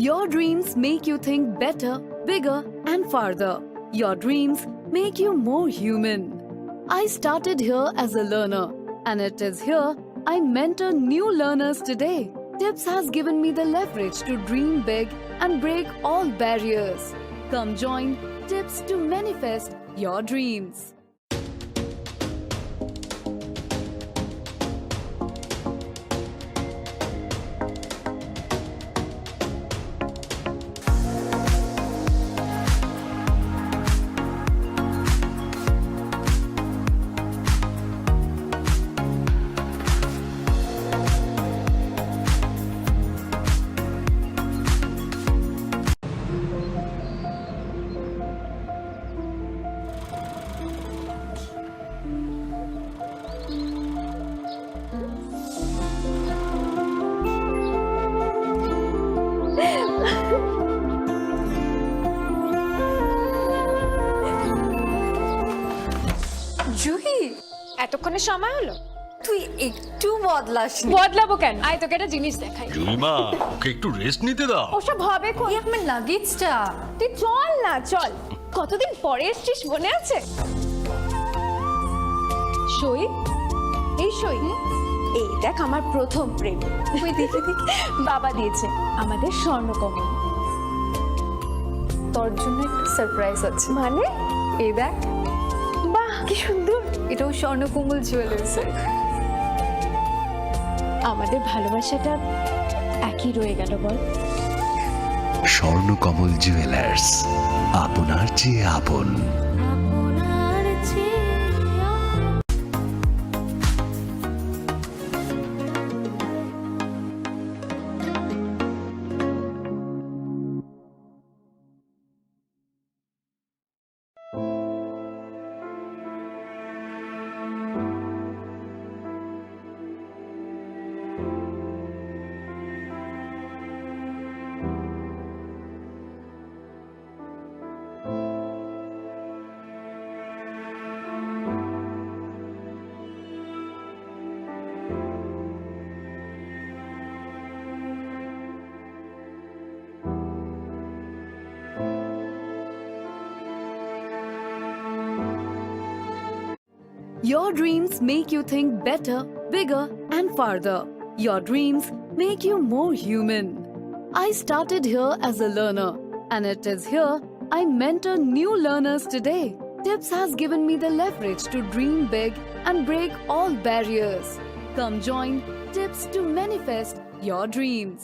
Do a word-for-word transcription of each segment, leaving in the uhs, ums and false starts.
Your dreams make you think better, bigger, and farther. Your dreams make you more human. I started here as a learner, and it is here I mentor new learners today. Tips has given me the leverage to dream big and break all barriers. Come join Tips to manifest your dreams. Juhi, এতক্ষণে সময় হলো? তুই একটু বদলাসনি। বদলাবো কেন? আয়, তোকে একটা জিনিস দেখাই। জুলিমা, ওকে একটু রেস্ট নিতে দাও। ওসব হবে কোন? এই আমার লাগেজটা। তুই চল না, চল। কতদিন পরে এসছিস, মনে আছে? সই, এই সই। এই দেখ, আমার প্রথম প্রেম। ওই দেখে দেখে বাবা দিয়েছে আমাদের স্বর্ণকমল। তোর জন্য একটা সারপ্রাইজ আছে। মানে? এই দেখ। বাহ, কি সুন্দর। এটাও স্বর্ণকমল জুয়েলার্সের। আমাদের ভালোবাসাটা একই রয়ে গেল, বল? স্বর্ণকমল জুয়েলার্স, আপনার চেয়ে আপন। Your dreams make you think better, bigger, and farther. Your dreams make you more human. I started here as a learner, and it is here I mentor new learners today. Tips has given me the leverage to dream big and break all barriers. Come join Tips to manifest your dreams.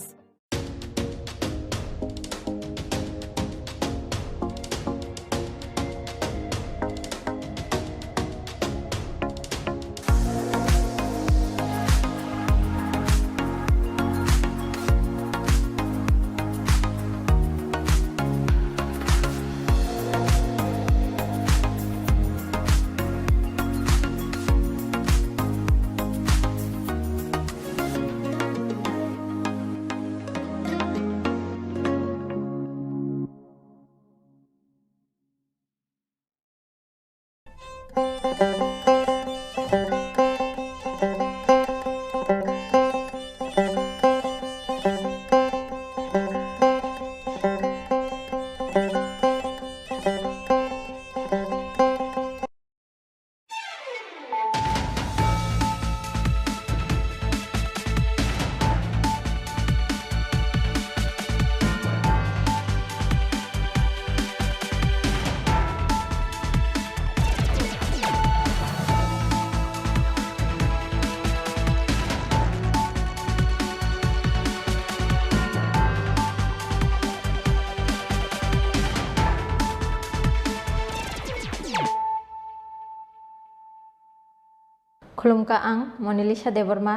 Khulumkha, ang Monalisa Debbarma.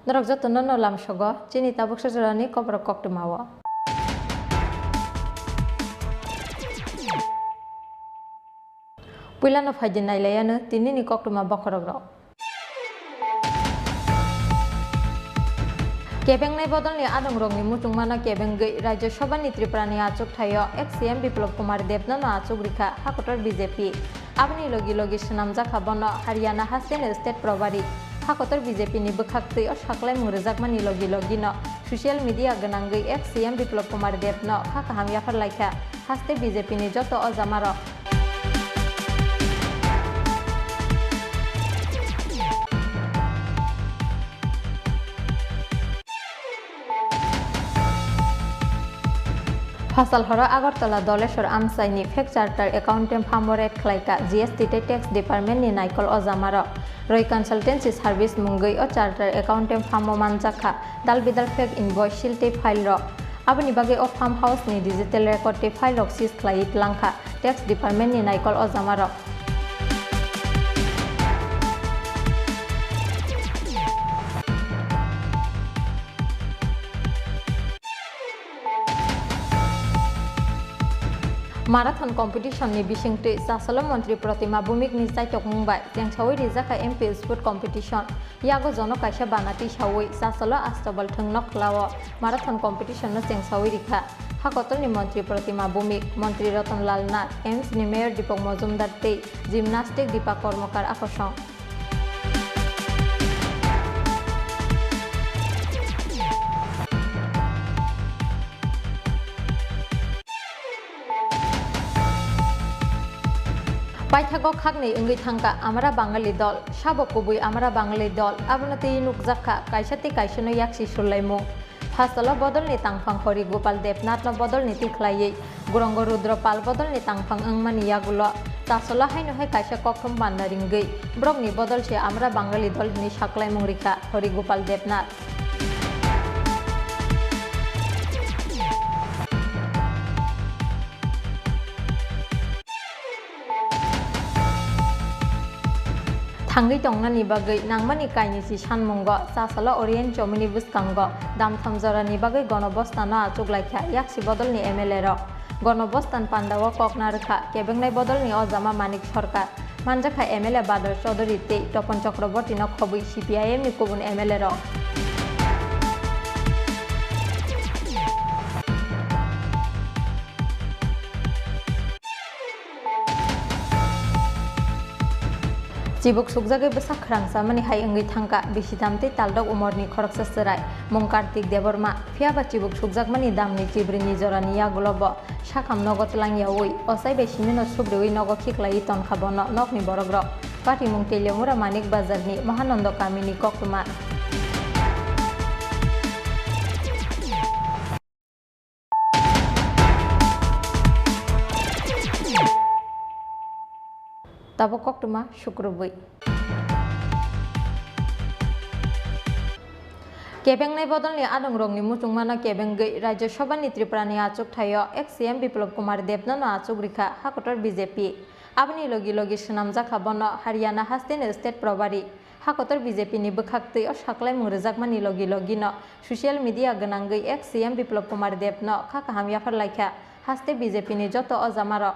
Norok jotono no lamsogo chini tabuksa jorani koborok koktwmao. Puilano phaidi nailaiano tinini koktwma bokhorokrok. Kebengnai bodolni adongrokni muchungmano kebengwi Rajya Sabhani Tripurani achuk thaio Ex C M Biplab Kumar Debno no achuk rikha hakotor B J P. Aboni logi logi swnamjakha bono Haryana hasteni State Probari. Hakotor B J P ni bwkhaktwi o saklaimung rwjakmani logi logi no social media gwnangwi ex C M Biplab Kumar Deb no kha kaham yaphar laikha, haste B J P ni joto o jama rok. Phasal horo Agartala Doleshwar Amchaini fake chartered accountant firm o raid khlaikha G S T tei Tax Department ni naikol o jama rok. Roy Consultancy Service mungwi o chartered accountant firm o manjakha dal bidal fake invoice, seal tei file rok. Aboni bagwi o farm house ni digital record tei file rok seize khlaiwi tlangkha Tax Department ni naikol o jama rok. Marathon competition ni bisingtwi Chasalo Montri Protima Bhumik ni chaitokmung bai chengsawi rijak kha M P Sport Competition. Yago jono kaisa bana tisawi Chasalo Astabal thwngno khlao marathon competition no chengsawi rikha. Hakotor ni Montri Protima Bhumik, Montri Ratan Lal Nath, M S ni Mayor Deepak Majumdar tei Gymnastic Deepak Karmakar akosong. Paithago khaknwi wngwi thangkha Amra Bangali dol. Sabo kubui Amra Bangali dol, abono twi nukjak kha kaisa tei kaisano yaksi surlaimung. Phasalo bodolni tangphang Hori Gopal Debnathno bodolni twi khlaiwi Gurongo Rudra Pal bodolni tangphang wngmani yagulo Chasalo haino hai kaisa kokthum panda ringwi borokni bodol se Amra Bangali dol hwnwi saklaimung rikha Hori Gopal Debnath. Thangwi tongnani bagwi nangmani kainwi si sanmungo Chasalo Orient chomini bwskango damtham jorani bagwi Gono Bostano achuk laikha yaksi bodolni M L A rok. Gono Bostan pandao kok narwkha kebengnai bodolni ojama Manik Sarkar, manjakha M L A Badar Chaudhary tei Topon Chakrabortino khobwi C P I M ni kubun M L A rok. Chibuk sukjagwi bwsa khwrang chamani hai wngwi thangkha bisi dam tei taldok umorni khoroksa chwrai, mung Kartik Debbarma. Phiyaba chibuk sukjakmani damni chibrini jorani yagulo bo sakham nogo twlangyawi ochai bai simino subriwi nogo khiklaiwi tonkha bono nokni borokrok. Patimung Teliamura Manik Bazarni Mahanando kamini koktwma. Tabuk koktwma sukrubwi. Kebengnai bodolni adongrokni muchungmano kebengwi Rajya Sabhani Tripurani achukthaio ex C M Biplab Kumar Debno no achuk rikha hakotor B J P. Aboni logi logi swnamjakha bono Haryana hasteni State Probari. Hakotor B J P ni bwkhaktwi o saklaimung rwjakmani logi logi no social media gwnangwi ex C M Biplab Kumar Deb no kha kaham yaphar laikha haste B J P ni joto o jama rok.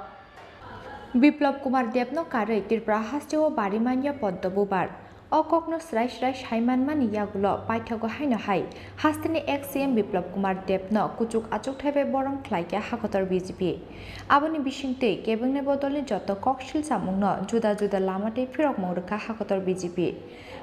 Biplab Kumar Deb no karwi Tripura haste o bari manya Poddo Bubar. O kok no srai srai sai manmani yagulo paithago haino hai hasteni ex C M Biplab Kumar Deb no kuchuk achukthai bai borom khlaikha hakotor B J P. Aboni bisingtwi kebengnai bodolni joto koksil chamungno juda juda lama tei phirokmung rwkha hakotor B J P.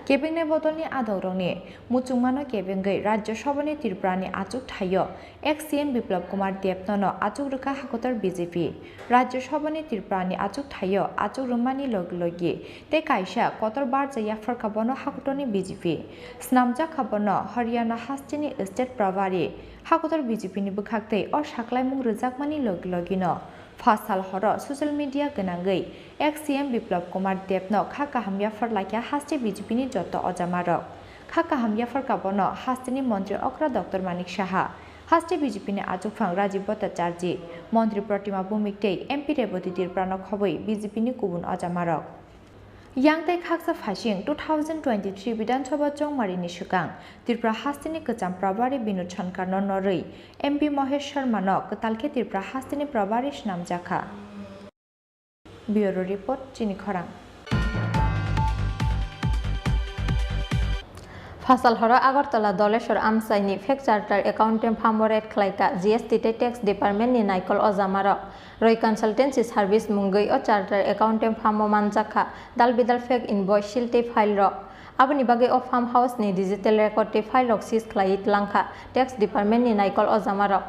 Kebengnai bodolni adongrokni muchungmano kebengwi Rajya Sabhani Tripurani achukthaio ex C M Biplab Kumar Debno no achuk rwkha hakotor B J P. Rajya Sabhani Tripurani achukthaio achuk rwmani logi logi tei kaisa kotor barja yapharkha bono hakotorni B J P. Snamjakkha bono Haryana hasteni State Probari. Hakotor B J P ni bwkhaktwi o saklaimung rwjakmani logi logi no pha sal horo social media gwnangwi ex C M Biplab Kumar Deb no kha kaham yaphar laikha haste B J P ni joto ojamarok. Kha kaham yapharkha bono hasteni montri okra Doctor Manik Saha, haste B J P ni achukphang Rajiv Bhattacharjee, montri Protima Bhumik tei M P Rebati Tripura no khobwi B J P ni kubun ojamarok. Yang tei khaksa phaising two thousand twenty-three Bidhan Sabha chongmarini swkang Tripura hasteni kwcham Probari Binod Sarkarno norwi M P Mohesh Sharmano kwtal khe Tripura hasteni Probari swnamjakha. Bureau Report, Chini Khorang. Phasal horo Agartala Doleshwar Amchaini fake chartered accountant firm o raid khlaikha G S T tei Tax Department ni naikol ojamarok. Roy Consultancy Service mungwi o chartered accountant firm o manjakha dal bidal fake invoice, seal tei file rok. Aboni bagwi o farm house ni digital record tei file rok seize khlaiwi tlangkha tax department ni naikol ojamarok.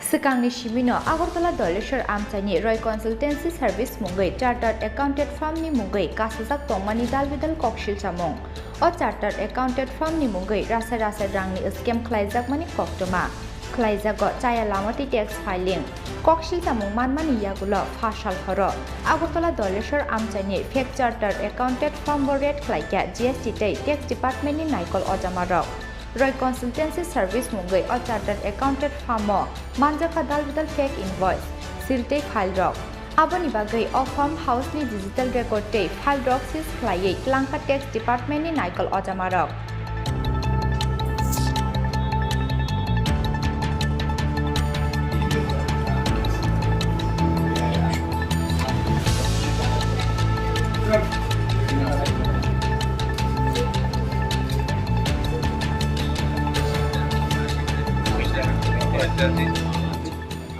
Swkangni simino Agartala Doleshwar Amchaini Roy Consultancy Service mungwi Chartered Accountant Firm ni mungwi kasajak tongmani dalbidal koksil chamung. O Chartered Accountant Firm ni mungwi rasa rasa rangni scam khlaijakmani koktwma. Khlaijago chaya lama tei tax filing. Koksil chamung manmani yagulo pha sal horo Agartala Doleshwar Amchaini Fake Chartered Accountant Firm bo raid khlaikha G S T tei Tax Department ni naikol ojamarok. Roy Consultancy Service mungwi o Chartered Accountant Firm o manjakha dalbidal fake invoice, seal tei file rok. Aboni bagwi o farm house ni digital record tei file rok seize khlaiwi tlangkha tax department ni naikol ojamarok.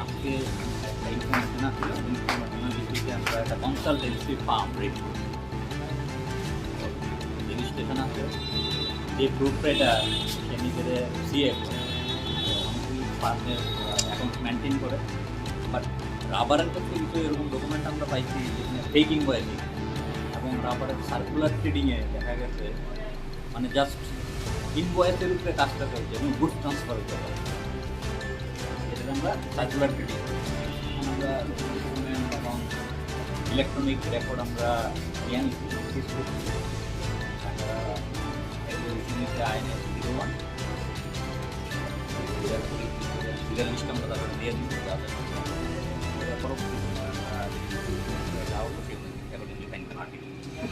আজকে একটা ইনফরমেশন আছে, ইনফরমেশনের ভিত্তিতে আমরা একটা consultancy firm ready করছি। রেজিস্ট্রেশন আছে, যে প্রুফ রিডার সে নিজের সিএ করে, ফার্মের অ্যাকাউন্ট মেনটেন করে। বাট রাবারের ক্ষেত্রে কিছু এরকম ডকুমেন্ট আমরা পাইছি যেখানে ফেক ইনভয়েসিং এবং রাবারের সার্কুলার ট্রেডিংয়ে দেখা গেছে মানে জাস্ট ইনভয়েসের উপরে কাজটা চলছে এবং গুডস ট্রান্সফার হতে পারে। এটা আমরা সার্কুলার ট্রেডিং, আমরা ডকুমেন্ট এবং ইলেকট্রনিক রেকর্ড আমরা নিয়ে নিচ্ছি, সিজ করছি। আমরা এগুলো ইউনিটে INS zero one, legal list আমরা তাদের দিয়ে দিচ্ছি, যাদের পরবর্তী আমরা যা হলো সেগুলো অ্যাকর্ডিংলি ফাইন করা হবে।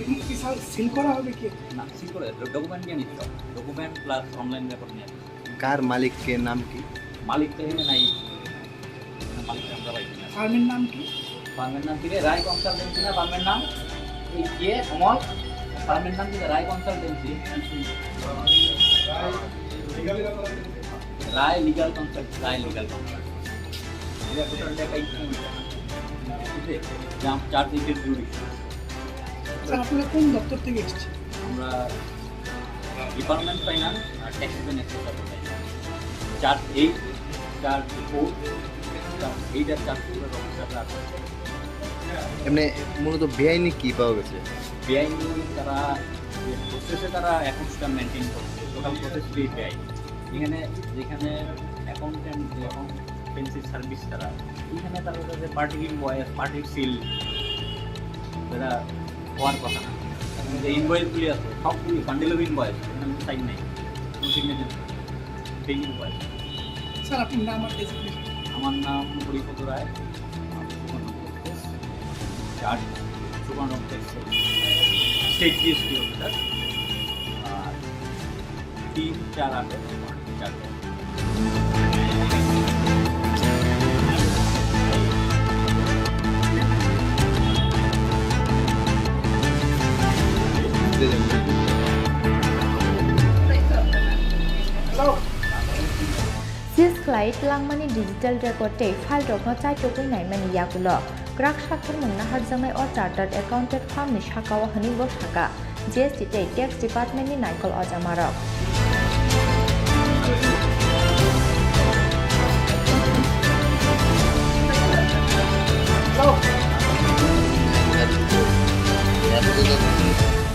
এগুলো কি স্যার সিল করা হবে কি? না, সিল করে ডকুমেন্ট নিয়ে নিতে হবে, ডকুমেন্ট প্লাস অনলাইন রেকর্ড নিয়ে নিতে হবে। কার মালিককে নাম কি? মালিক তো এখানে নাই, এখানে মালিক আমরা পাইছি না। ফার্মের নাম কি? ফার্মের নাম কি রে? রায় কনসালটেন্সি না ফার্মের নাম? এই কে অমল? ফার্মের নাম কি রে? রায় কনসালটেন্সি। রায় লিগাল কনসাল্ট, রায় লিগাল কনসাল্ট। এটা টোটাল টাকা ইনকাম হয়েছে। ঠিক আছে? যে আম-, চার দিকের জুড়ি। স্যার, আপনারা কোন দপ্তর থেকে এসেছেন? আমরা ডিপার্টমেন্ট ফাইন্যান্স আর taxes and excise office. Charge eight, charge four, charge eight আর চার্জ ফোর এর অফিসাররা আছে। এমনি মূলত বেআইনি কি পাওয়া গেছে? বেআইনি তারা যে প্রসেসে তারা অ্যাকাউন্টসটা মেনটেন করছে, টোটাল প্রসেসটাই বেআইনি। এখানে যেখানে অ্যাকাউন্টেন্ট, যে অ্যাকাউন্টেন্সি সার্ভিস তারা, এখানে তারা তাদের পার্টি ইনভয়েস, পার্টি সিল, যেটা হওয়ার কথা না। এখন যে ইনভয়েসগুলি আছে, সবগুলি বান্ডেল অফ ইনভয়েস, এখানে সাইন নেই, কোনো সিগনেচার নেই, ফেক ইনভয়েস। স্যার, আপনার নাম আর ডেজিগনেশন? আমার নাম হরিপদ রায়, সুবর্ণ কমপ্লেক্স, চার্জ সুবর্ণ কমপ্লেক্স, স্টেট জিএসটি অফিসার। আর তিন চার আট চার। Seize khlai tlangmani digital record tei file rokno chaitugwi naimani yagulo kwrak sakharmung naharjaknai o chartered accountant firm ni saka-o hwnwi bo saka G S T tei tax department ni naikol ojamarok.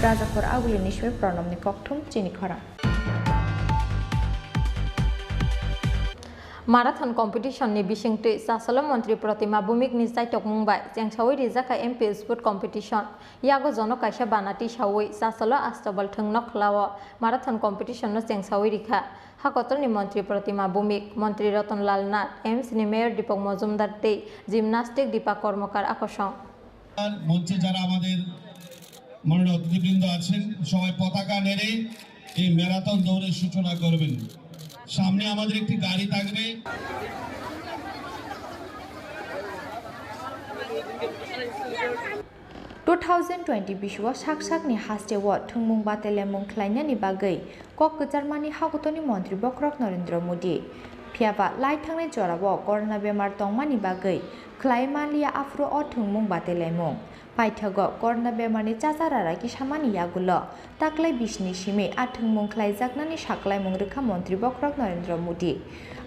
Rajakhor Aguli ni soi Pronom ni kokthum chini khorang. Marathon competition ni bisingtwi Chasalo Montri Protima Bhumik ni chaitokmung bai chengsawi rijak kha M P Sport Competition. Yago jono kaisa bana tisawi Chasalo Astabal thwngno khlao marathon competition no chengsawi rikha. Ha kotor ni Montri Protima Bhumik, Montri Ratan Lal Nath, M S ni Mayor Deepak Majumdar tei Gymnastic Deepak Karmakar akosong. মঞ্চে যারা আমাদের মাননীয় অতিথিবৃন্দ আছেন, সবাই পতাকা নেড়ে এই ম্যারাথন দৌড়ের সূচনা করবেন। সামনে আমাদের একটি গাড়ি থাকবে। Two thousand twenty bisio sak sakni hasteo thwngmung bateleimung khlainani bagwi kok kwcharmani hakutoni montri bokhorok Narendra Modi. Phiyaba lai thangnai jorao corona bemar tongmani bagwi khlai manliya aphuru o thwngmung bateleimung. Paithago corona bemarni chacha rara kisamani yagulo taklai bisni simi a thwngmung khlaijaknani saklaimung rwkha montri bokhorok Narendra Modi.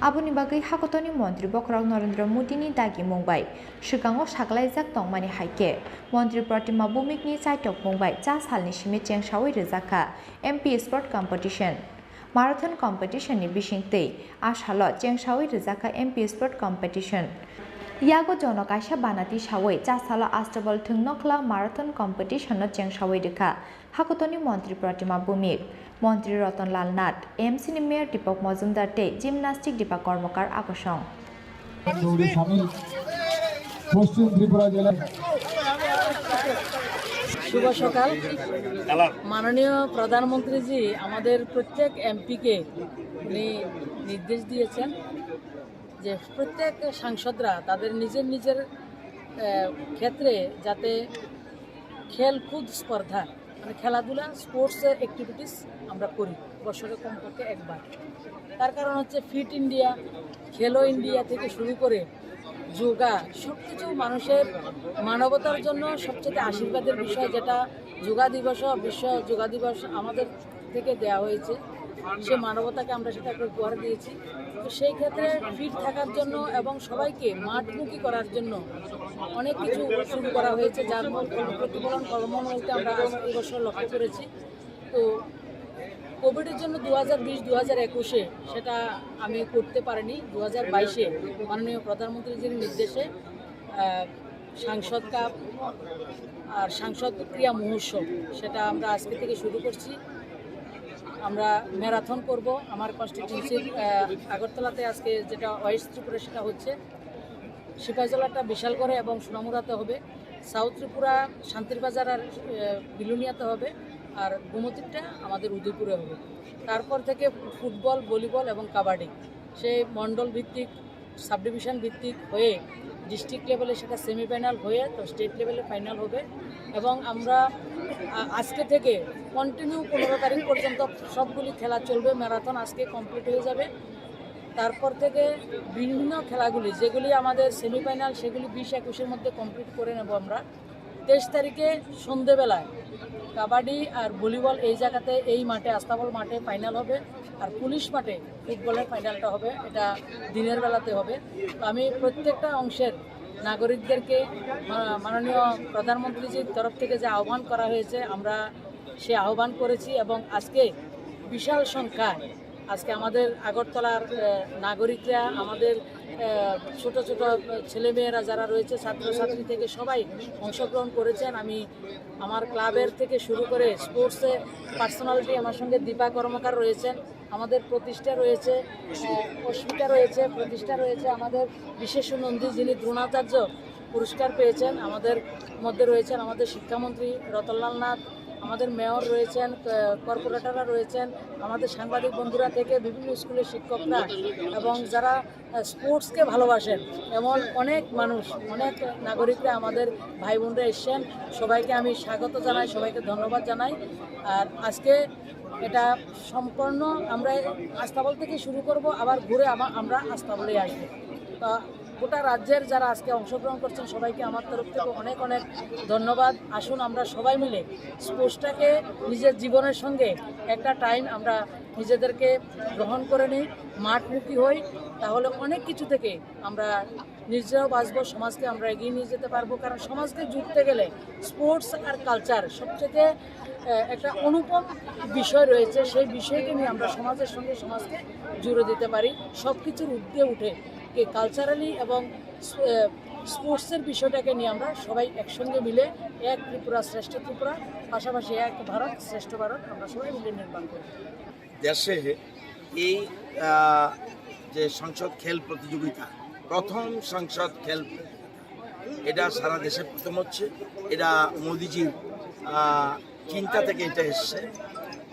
Aboni bagwi hakutoni montri bokhorok Narendra Modini dagimung bai swkango saklaijak tongmani hai khe montri Protima Bhumikni chaitokmung bai cha salni simi chengsaui rwjakha M P Sport Competition. Marathon competition ni bisingtwi a salo chengsaui rwjakha M P Sport Competition. Yago jono kaisa banati saui cha salo Astabal Thwng Nokhla Marathon Competition no chengsaui rwkha hakutoni montri Protima Bhumik, montri Ratan Lal Nath, M C ni mayor Deepak Majumdar tei gymnastic Deepak Karmakar abosong. দৌড়ে সামিল পশ্চিম ত্রিপুরা জেলার শুভ সকাল। মাননীয় প্রধানমন্ত্রীজি আমাদের প্রত্যেক এমপিকে উনি নির্দেশ দিয়েছেন যে প্রত্যেক সাংসদরা তাদের নিজের নিজের আহ, ক্ষেত্রে যাতে খেলকুদ স্পর্ধা, মানে খেলাধুলা, স্পোর্টস অ্যাক্টিভিটিস আমরা করি বছরে কমপক্ষে একবার। তার কারণ হচ্ছে ফিট ইন্ডিয়া, খেলো ইন্ডিয়া থেকে শুরু করে যোগা, সব কিছু মানুষের মানবতার জন্য সবচেয়ে আশীর্বাদের বিষয়, যেটা যোগা দিবসও বিশ্ব যোগা দিবস আমাদের থেকে দেওয়া হয়েছে, সে মানবতাকে আমরা সেটাকে উপহার দিয়েছি। তো সেই ক্ষেত্রে ফিট থাকার জন্য এবং সবাইকে মাঠমুখী করার জন্য অনেক কিছু শুরু করা হয়েছে, যার মধ্যে প্রতিফলন কর্মমূলতে আমরা আজ এই বছর লক্ষ্য করেছি। তো কোভিডের জন্য দু হাজার বিশ দু হাজার একুশে সেটা আমি করতে পারিনি। দু হাজার বাইশে মাননীয় প্রধানমন্ত্রীজির নির্দেশে আহ, সাংসদ কাপ আর সাংসদ ক্রীড়া মহোৎসব, সেটা আমরা আজকে থেকে শুরু করছি। আমরা ম্যারাথন করব আমার কনস্টিটিউয়েন্সির আগরতলাতে, আজকে যেটা ওয়েস্ট ত্রিপুরা সেটা হচ্ছে। সিপাহীজলাটা বিশালগড়ে এবং সোনামুড়াতে হবে, সাউথ ত্রিপুরা শান্তির বাজার আর আহ, বিলোনিয়াতে হবে, আর গোমতীরটা আমাদের উদয়পুরে হবে। তারপর থেকে ফুটবল, ভলিবল এবং কাবাডি, সেই মণ্ডল ভিত্তিক, সাবডিভিশন ভিত্তিক হয়ে ডিস্ট্রিক্ট লেভেলে সেটা সেমিফাইনাল হয়ে তো স্টেট লেভেলে ফাইনাল হবে। এবং আমরা আ- আজকে থেকে কন্টিনিউ পনেরো তারিখ পর্যন্ত সবগুলি খেলা চলবে। ম্যারাথন আজকে কমপ্লিট হয়ে যাবে। তারপর থেকে বিভিন্ন খেলাগুলি যেগুলি আমাদের সেমিফাইনাল, সেগুলি বিশ একুশের মধ্যে কমপ্লিট করে নেব আমরা। তেইশ তারিখে সন্ধেবেলায় কাবাডি আর ভলিবল এই জায়গাতে, এই মাঠে, আস্তাবল মাঠে ফাইনাল হবে। আর পুলিশ মাঠে ফুটবলের ফাইনালটা হবে, এটা দিনের বেলাতে হবে। তো আমি প্রত্যেকটা অংশের নাগরিকদেরকে মা- মাননীয় প্রধানমন্ত্রীজির তরফ থেকে যে আহ্বান করা হয়েছে, আমরা সে আহ্বান করেছি এবং আজকে বিশাল সংখ্যায় আজকে আমাদের আগরতলার আহ, নাগরিকরা, আমাদের আহ, ছোট ছোট ছেলেমেয়েরা যারা রয়েছে, ছাত্রছাত্রী থেকে সবাই অংশগ্রহণ করেছেন। আমি আমার ক্লাবের থেকে শুরু করে স্পোর্টসে পার্সোনালিটি আমার সঙ্গে দীপা কর্মকার রয়েছেন, আমাদের প্রতিষ্ঠা রয়েছে, আহ, অস্মিতা রয়েছে, প্রতিষ্ঠা রয়েছে আমাদের বিশেষ নন্দী, যিনি দ্রোণাচার্য পুরস্কার পেয়েছেন। আমাদের মধ্যে রয়েছেন আমাদের শিক্ষামন্ত্রী রতনলাল নাথ, আমাদের মেয়র রয়েছেন, আহ, কর্পোরেটররা রয়েছেন, আমাদের সাংবাদিক বন্ধুরা থেকে বিভিন্ন স্কুলের শিক্ষকরা এবং যারা আহ, স্পোর্টসকে ভালোবাসেন এমন অনেক মানুষ, অনেক নাগরিকরা, আমাদের ভাই বোনরা এসছেন। সবাইকে আমি স্বাগত জানাই, সবাইকে ধন্যবাদ জানাই। আর আজকে এটা সম্পূর্ণ আমরা আস্তাবল থেকে শুরু করব, আবার ঘুরে আমা- আমরা আস্তাবলেই আসবো। তা গোটা রাজ্যের যারা আজকে অংশগ্রহণ করছেন, সবাইকে আমার তরফ থেকে অনেক অনেক ধন্যবাদ। আসুন, আমরা সবাই মিলে স্পোর্টসটাকে নিজের জীবনের সঙ্গে একটা টাইম আমরা নিজেদেরকে গ্রহণ করে নিই, মাঠমুখী হই, তাহলে অনেক কিছু থেকে আমরা নিজেরাও বাঁচবো, সমাজকে আমরা এগিয়ে নিয়ে যেতে পারবো। কারণ সমাজকে জুড়তে গেলে স্পোর্টস আর কালচার সবচেয়ে আহ, একটা অনুপম বিষয় রয়েছে। সেই বিষয়কে নিয়ে আমরা সমাজের সঙ্গে সমাজকে জুড়ে দিতে পারি। সব কিছুর ঊর্ধ্বে উঠে কি কালচারালি এবং আহ, স্পোর্টসের বিষয়টাকে নিয়ে আমরা সবাই একসঙ্গে মিলে এক ত্রিপুরা শ্রেষ্ঠ ত্রিপুরা, পাশাপাশি এক ভারত শ্রেষ্ঠ ভারত আমরা সবাই মিলে নির্মাণ করব। দেশে এই আহ, যে সংসদ খেল প্রতিযোগিতা, প্রথম সংসদ খেল প্রতিযোগিতা, এটা সারা দেশে প্রথম হচ্ছে। এটা মোদিজির আহ, চিন্তা থেকে এটা এসছে।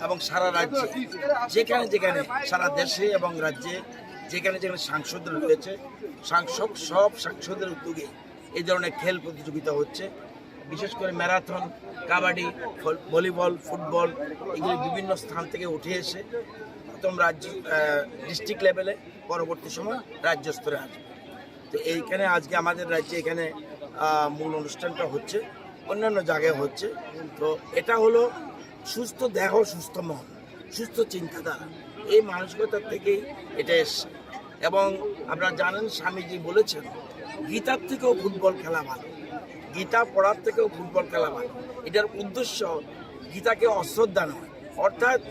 এবং সারা রাজ্যে যেখানে যেখানে, সারা দেশে এবং রাজ্যে যেখানে যেখানে সাংসদ রয়েছে, সাংসদ, সব সাংসদের উদ্যোগে এই ধরনের খেল প্রতিযোগিতা হচ্ছে। বিশেষ করে ম্যারাথন, কাবাডি, ফল- ভলিবল, ফুটবল, এগুলি বিভিন্ন স্থান থেকে উঠে এসে প্রথম রাজ্য, ডিস্ট্রিক্ট লেভেলে, পরবর্তী সময় রাজ্য স্তরে আসবে। তো এইখানে আজকে আমাদের রাজ্যে এখানে আহ, মূল অনুষ্ঠানটা হচ্ছে, অন্যান্য জায়গায় হচ্ছে। তো এটা হলো সুস্থ দেহ, সুস্থ মন, সুস্থ চিন্তাধারা, এই মানসিকতা থেকেই এটা এসছে। এবং আপনারা জানেন, স্বামীজি বলেছেন, "গীতার থেকেও ফুটবল খেলা ভালো, গীতা পড়ার থেকেও ফুটবল খেলা ভালো।" এটার উদ্দেশ্য গীতাকে অশ্রদ্ধা নয়, অর্থাৎ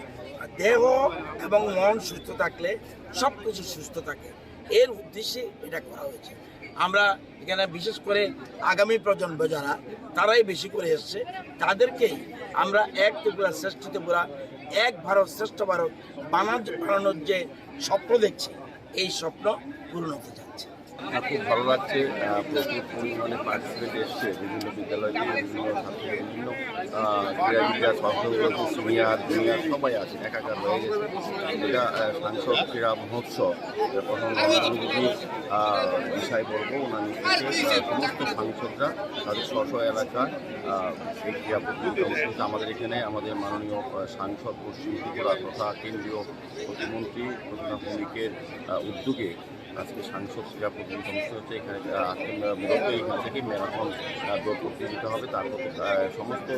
দেহ এবং মন সুস্থ থাকলে সব কিছু সুস্থ থাকে, এর উদ্দেশ্যে এটা করা হয়েছে। আমরা এখানে বিশেষ করে আগামী প্রজন্ম যারা, তারাই বেশি করে এসছে, তাদেরকেই আমরা এক ত্রিপুরা শ্রেষ্ঠ ত্রিপুরা, এক ভারত শ্রেষ্ঠ ভারত বানান- বানানোর যে স্বপ্ন দেখছি, এই স্বপ্ন পূরণ হতে যাচ্ছে। আমার খুব ভালো লাগছে। আহ, প্রচুর পরিমাণে পার্টিসিপেন্ট এসছে, বিভিন্ন বিদ্যালয় থেকে, বিভিন্ন ছাত্র, বিভিন্ন আহ, ক্রীড়াবিদরা, সংস্থাগুলো, সিনিয়র জুনিয়র সবাই আছে, একাকার হয়ে গেছে। এটা আহ, সাংসদ ক্রীড়া মহোৎসব, এটা প্রথম অনুভূতির আহ, বিষয় বলবো। ওনার নির্দেশে আহ, সমস্ত সাংসদরা তাদের স্ব স্ব এলাকার আহ, এই ক্রীড়া প্রতিযোগিতা অনুষ্ঠিত হচ্ছে। আমাদের এখানে আমাদের মাননীয় আহ, সাংসদ পশ্চিম ত্রিপুরা তথা কেন্দ্রীয় প্রতিমন্ত্রী প্রদ্যুৎ ভৌমিকের আহ, উদ্যোগে আজকে সাংসদ ক্রীড়া প্রতিযোগিতা অনুষ্ঠিত হচ্ছে। এখানে আহ, আজকে মূলত এখান থেকে ম্যারাথন আহ, দৌড় প্রতিযোগিতা হবে। তার মধ্যে আহ, সমস্ত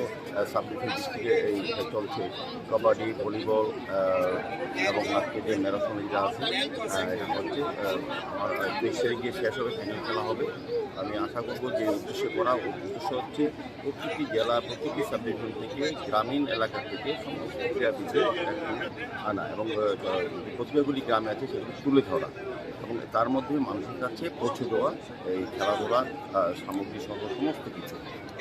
সাব ডিভিশন ডিস্ট্রিক্টে এই চলছে। কাবাডি, ভলিবল আহ, এবং আজকে যে ম্যারাথন এটা আছে, আহ, এটা হচ্ছে আহ, আমার তেইশ তারিখ গিয়ে শেষ হবে, ফাইনাল খেলা হবে। আমি আশা করবো যে উদ্দেশ্য করা, উদ্দেশ্য হচ্ছে প্রতিটি জেলা, প্রতিটি সাব ডিভিশন থেকে, গ্রামীণ এলাকা থেকে সমস্ত ক্রীড়াবিদদের একটি আনা এবং আহ, প্রতিভাগুলি গ্রামে আছে সেগুলি তুলে ধরা এবং তার মাধ্যমে মানুষের কাছে পৌঁছে দেওয়া এই খেলাধুলার আহ, সামগ্রী সহ সমস্ত কিছু।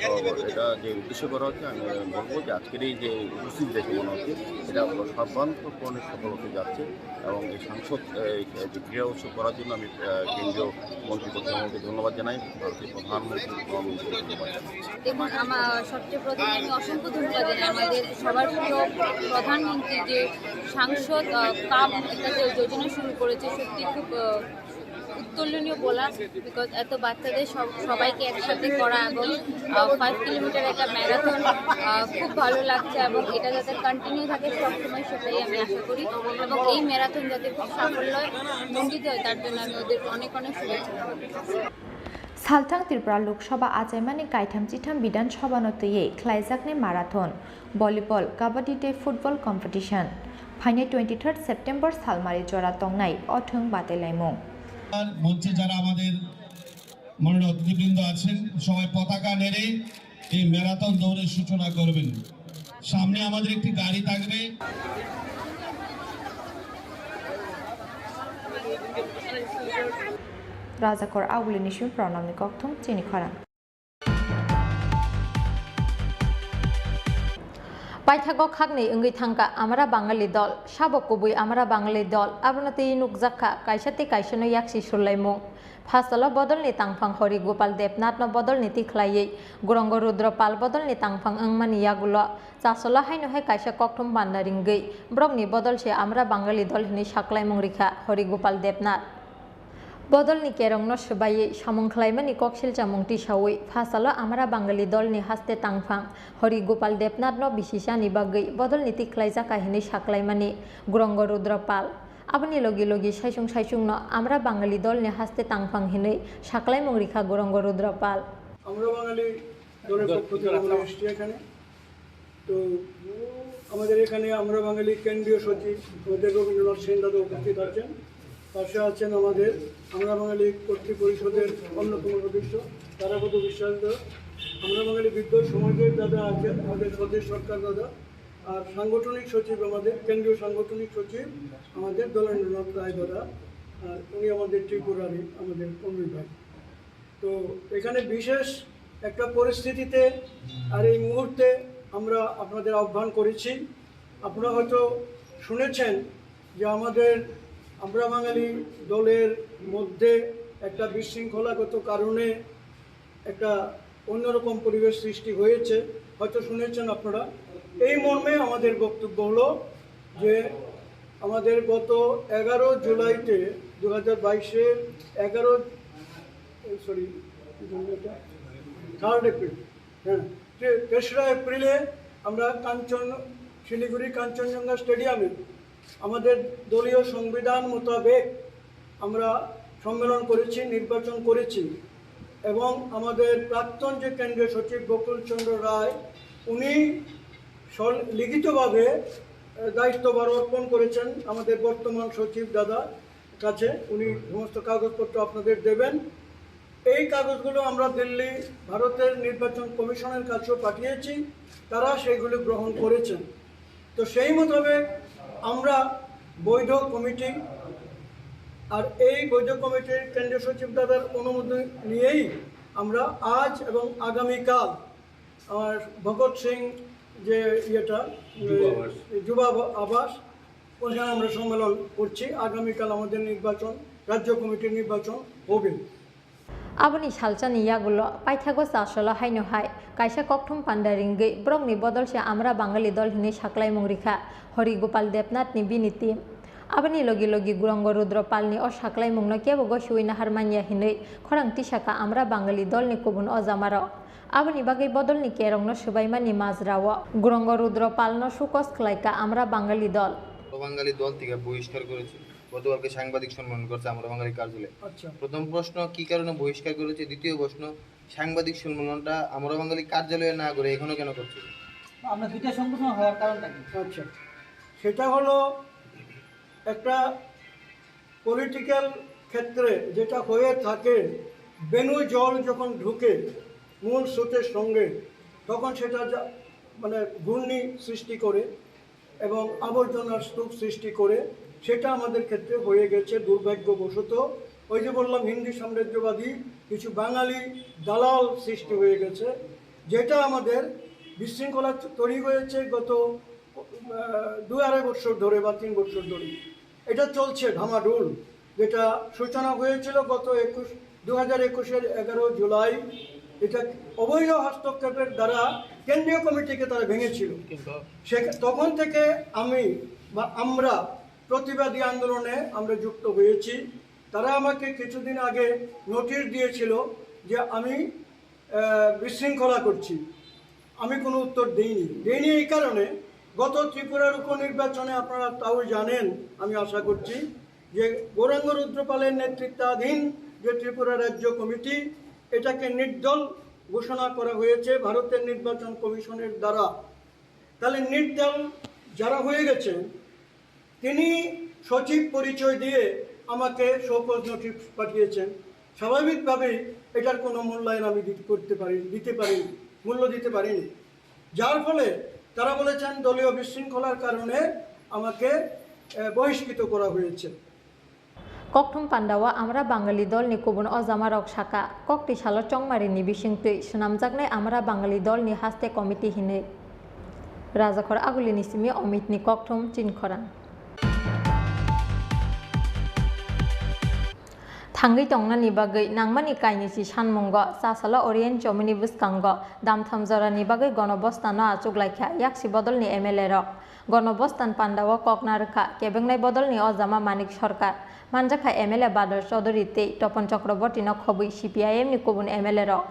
তো এটা যে উদ্দেশ্য করা হচ্ছে, আমি বলবো যে আজকের এই যে উপস্থিত দেখে মনে হচ্ছে এটা সর্বান্তকরণে সফল হতে যাচ্ছে এবং এই সাংসদ এই যে ক্রীড়া উৎসব করার জন্য আমি আহ, কেন্দ্রীয় মন্ত্রী প্রধানমন্ত্রীকে ধন্যবাদ জানাই, ভারতের প্রধানমন্ত্রী প্রধানমন্ত্রীকে ধন্যবাদ জানাই। দেখুন, আমার সবচেয়ে প্রথমে আমি অসংখ্য ধন্যবাদ জানাই আমাদের সবার প্রিয় প্রধানমন্ত্রী যে সাংসদ আহ, কাপ একটা যে যোজনা শুরু করেছে, সত্যি খুব আহ, উত্তোলনীয় বলা, বিকজ এত বাচ্চাদের সব- সবাইকে একসাথে করা এবং ফাইভ কিলোমিটার একটা ম্যারাথন খুব ভালো লাগছে এবং এটা যাতে কন্টিনিউ থাকে সবসময়, সেটাই আমি আশা করি। এবং এই ম্যারাথন যাতে খুব সাফল্য মণ্ডিত হয়, তার জন্য আমি ওদের অনেক অনেক শুভেচ্ছা জানাই। Salthang Tripura Lok Sabha achaimani kaitham chitham Bidhan Sabhano twiwi khlaijaknai marathon, volleyball, kabaddi tei football competition. Phainai twenty third September salmari jora tongnai o thwng batailaimung. মঞ্চে যারা আমাদের মাননীয় অতিথিবৃন্দ আছেন, সবাই পতাকা নেড়ে এই ম্যারাথন দৌড়ের সূচনা করবেন। সামনে আমাদের একটি গাড়ি থাকবে। Rajakor Auguli Nishim Pranamni Kokthum Chini Khorang. Paithago khaknwi wngwi thangkha Amra Bangali dol, sabo kubui Amra Bangali dol, abono twi nukjakha kaisa tei kaisano yaksi surlaimung. Phasalo bodolni tangphang Hori Gopal Debnathno bodolni tikhlaiwi Gurongo Rudra Pal bodolni tangphang wngmani yagulo chasolo haino hai kaisa kokthum banda ringwi borokni bodol se Amra Bangali dol hinwi saklaimung rikha Hori Gopal Debnath. Bodolni kerongno swbaiwi samung khlaimani koksilchamung tisawi phasalo Amra Bangali dolni haste tangphang Hori Gopal Debnathno bisi chani bagwi bodolni tikhlaijak hinwi saklaimani Gurongo Rudra Pal. Aboni logi logi saichung saichungno Amra Bangali dolni haste tangphang hinwi saklaimung rikha Gurongo Rudra Pal. আমরা বাঙালি দলের পক্ষ থেকে আমরা এসেছি এখানে। তো আমাদের এখানে আমরা বাঙালি কেন্দ্রীয় সচিব আমাদের রবীন্দ্রনাথ সেন দাদা উপস্থিত আছেন, পাশে আছেন আমাদের আমরা বাঙালি কর্তৃ পরিষদের অন্যতম সদস্য তারাপদ বিশ্বাস দাদা, আমরা বাঙালি বিদ্যুৎ সমাজের দাদা আছেন আমাদের স্বদেশ সরকার দাদা, আর সাংগঠনিক সচিব আমাদের কেন্দ্রীয় সাংগঠনিক সচিব আমাদের দলেন্দ্রনাথ রায় দাদা, আর উনি আমাদের ত্রিপুরারই আমাদের কর্মী ভাই। তো এখানে বিশেষ একটা পরিস্থিতিতে আর এই মুহূর্তে আমরা আপনাদের আহ্বান করেছি। আপনারা হয়তো শুনেছেন যে আমাদের আমরা বাঙালি দলের মধ্যে একটা বিশৃঙ্খলাগত কারণে একটা অন্যরকম পরিবেশ সৃষ্টি হয়েছে, হয়তো শুনেছেন আপনারা। এই মর্মে আমাদের বক্তব্য হলো যে আমাদের গত এগারো জুলাইতে দু হাজার বাইশের এগারো সরি থার্ড এপ্রিল হ্যাঁ, তে-, তেসরা এপ্রিলে আমরা কাঞ্চন শিলিগুড়ি কাঞ্চনজঙ্ঘা স্টেডিয়ামে আমাদের দলীয় সংবিধান মোতাবেক আমরা সম্মেলন করেছি, নির্বাচন করেছি এবং আমাদের প্রাক্তন যে কেন্দ্রীয় সচিব বকুল চন্দ্র রায়, উনি স্ব-, লিখিতভাবে, আহ, দায়িত্বভার অর্পণ করেছেন আমাদের বর্তমান সচিব দাদা কাছে। উনি সমস্ত কাগজপত্র আপনাদের দেবেন। এই কাগজগুলো আমরা দিল্লি ভারতের নির্বাচন কমিশনের কাছেও পাঠিয়েছি, তারা সেইগুলো গ্রহণ করেছেন। তো সেই মোতাবেক আমরা বৈধ কমিটি, আর এই বৈধ কমিটির কেন্দ্রীয় সচিব দাদার অনুমোদন নিয়েই আমরা আজ এবং আগামীকাল আমার ভগৎ সিং যে ইয়েটা, যুব আবাস। যুব আব-, আবাস, ওখানে আমরা সম্মেলন করছি। আগামীকাল আমাদের নির্বাচন, রাজ্য কমিটির নির্বাচন হবে। Aboni salsani yagulo paithago chasolo haino hai kaisa kokthum panda ringwi borokni bodol se Amra Bangali dol hinwi saklaimung rikha Hari Gopal Debnath ni bini team. Aboni logi logi Gurongo Rudro Palni o saklaimungno kebo gosiwi nahar manya hinwi khorang tisaka Amra Bangali dolni kubun ojamarok. Aboni bagwi bodolni kerongno swbaimani majrao Gurongo Rudro Palno sukos khlaika Amra Bangali dol. বাঙালি দল থেকে বহিষ্কার করেছে। গতকালকে সাংবাদিক সম্মেলন করছে আমরা বাঙালি কার্যালয়ে। আচ্ছা। প্রথম প্রশ্ন, কি কারণে বহিষ্কার করেছে? দ্বিতীয় প্রশ্ন, সাংবাদিক সম্মেলনটা আমরা বাঙালি কার্যালয়ে না করে এখানে কেন করছে? আমরা দুইটা সংগঠন হওয়ার কারণটা কি? আচ্ছা, সেটা হলো একটা পলিটিক্যাল ক্ষেত্রে যেটা হয়ে থাকে, বেনু জল যখন ঢুকে মূল স্রোতের সঙ্গে, তখন সেটা যা-, মানে ঘূর্ণি সৃষ্টি করে এবং আবর্জনার স্তূপ সৃষ্টি করে। সেটা আমাদের ক্ষেত্রে হয়ে গেছে দুর্ভাগ্যবশত। ওই যে বললাম, হিন্দু সাম্রাজ্যবাদী কিছু বাঙালি দালাল সৃষ্টি হয়ে গেছে, যেটা আমাদের বিশৃঙ্খলা তৈরি হয়েছে গত, আহ, দুই আড়াই বছর ধরে বা তিন বছর ধরে। এটা চলছে ঢামাঢোল, যেটা সূচনা হয়েছিল গত একুশ, দু হাজার একুশের এগারো জুলাই। এটা অবৈধ হস্তক্ষেপের দ্বারা কেন্দ্রীয় কমিটিকে তারা ভেঙেছিল। কিন্তু সে, তখন থেকে আমি বা আমরা প্রতিবাদী আন্দোলনে আমরা যুক্ত হয়েছি। তারা আমাকে কিছুদিন আগে নোটিশ দিয়েছিল যে আমি আহ, বিশৃঙ্খলা করছি। আমি কোনো উত্তর দেইনি। দেইনি এই কারণে, গত ত্রিপুরার উপনির্বাচনে আপনারা তাও জানেন, আমি আশা করছি, যে গৌরাঙ্গ রুদ্রপালের নেতৃত্বাধীন যে ত্রিপুরা রাজ্য কমিটি, এটাকে নির্দল ঘোষণা করা হয়েছে ভারতের নির্বাচন কমিশনের দ্বারা। তাহলে নির্দল যারা হয়ে গেছেন, তিনি সচিব পরিচয় দিয়ে আমাকে শোকজ নোটিশ পাঠিয়েছেন। স্বাভাবিকভাবেই এটার কোনো মূল্যায়ন আমি দিতে, করতে পারি, দিতে পারি, মূল্য দিতে পারিনি। যার ফলে তারা বলেছেন, দলীয় বিশৃঙ্খলার কারণে আমাকে, আহ, বহিষ্কৃত করা হয়েছে। Kokthum pandao Amra Bangali dolni kubun ojamarok saka, koktwi salo chongmarini bisingtwi swnamjaknai Amra Bangali dolni haste committee hinwi. Rajakhor Agulini simi Omitni kokthum chinkhorang. Thangwi tongnani bagwi nangmani kainwi si sanmungo chasalo Orient Chomini bwskango damtham jorani bagwi gonobostano achuk laikha yaksi bodolni M L A rok. Gonobostan pandao kokna rwkha kebengnaibodolni ojama Manik Sarkar, manjakha M L A Badal Chaudhury tei Topon Chakrabortino khobwi C P I M ni kubun M L A rok.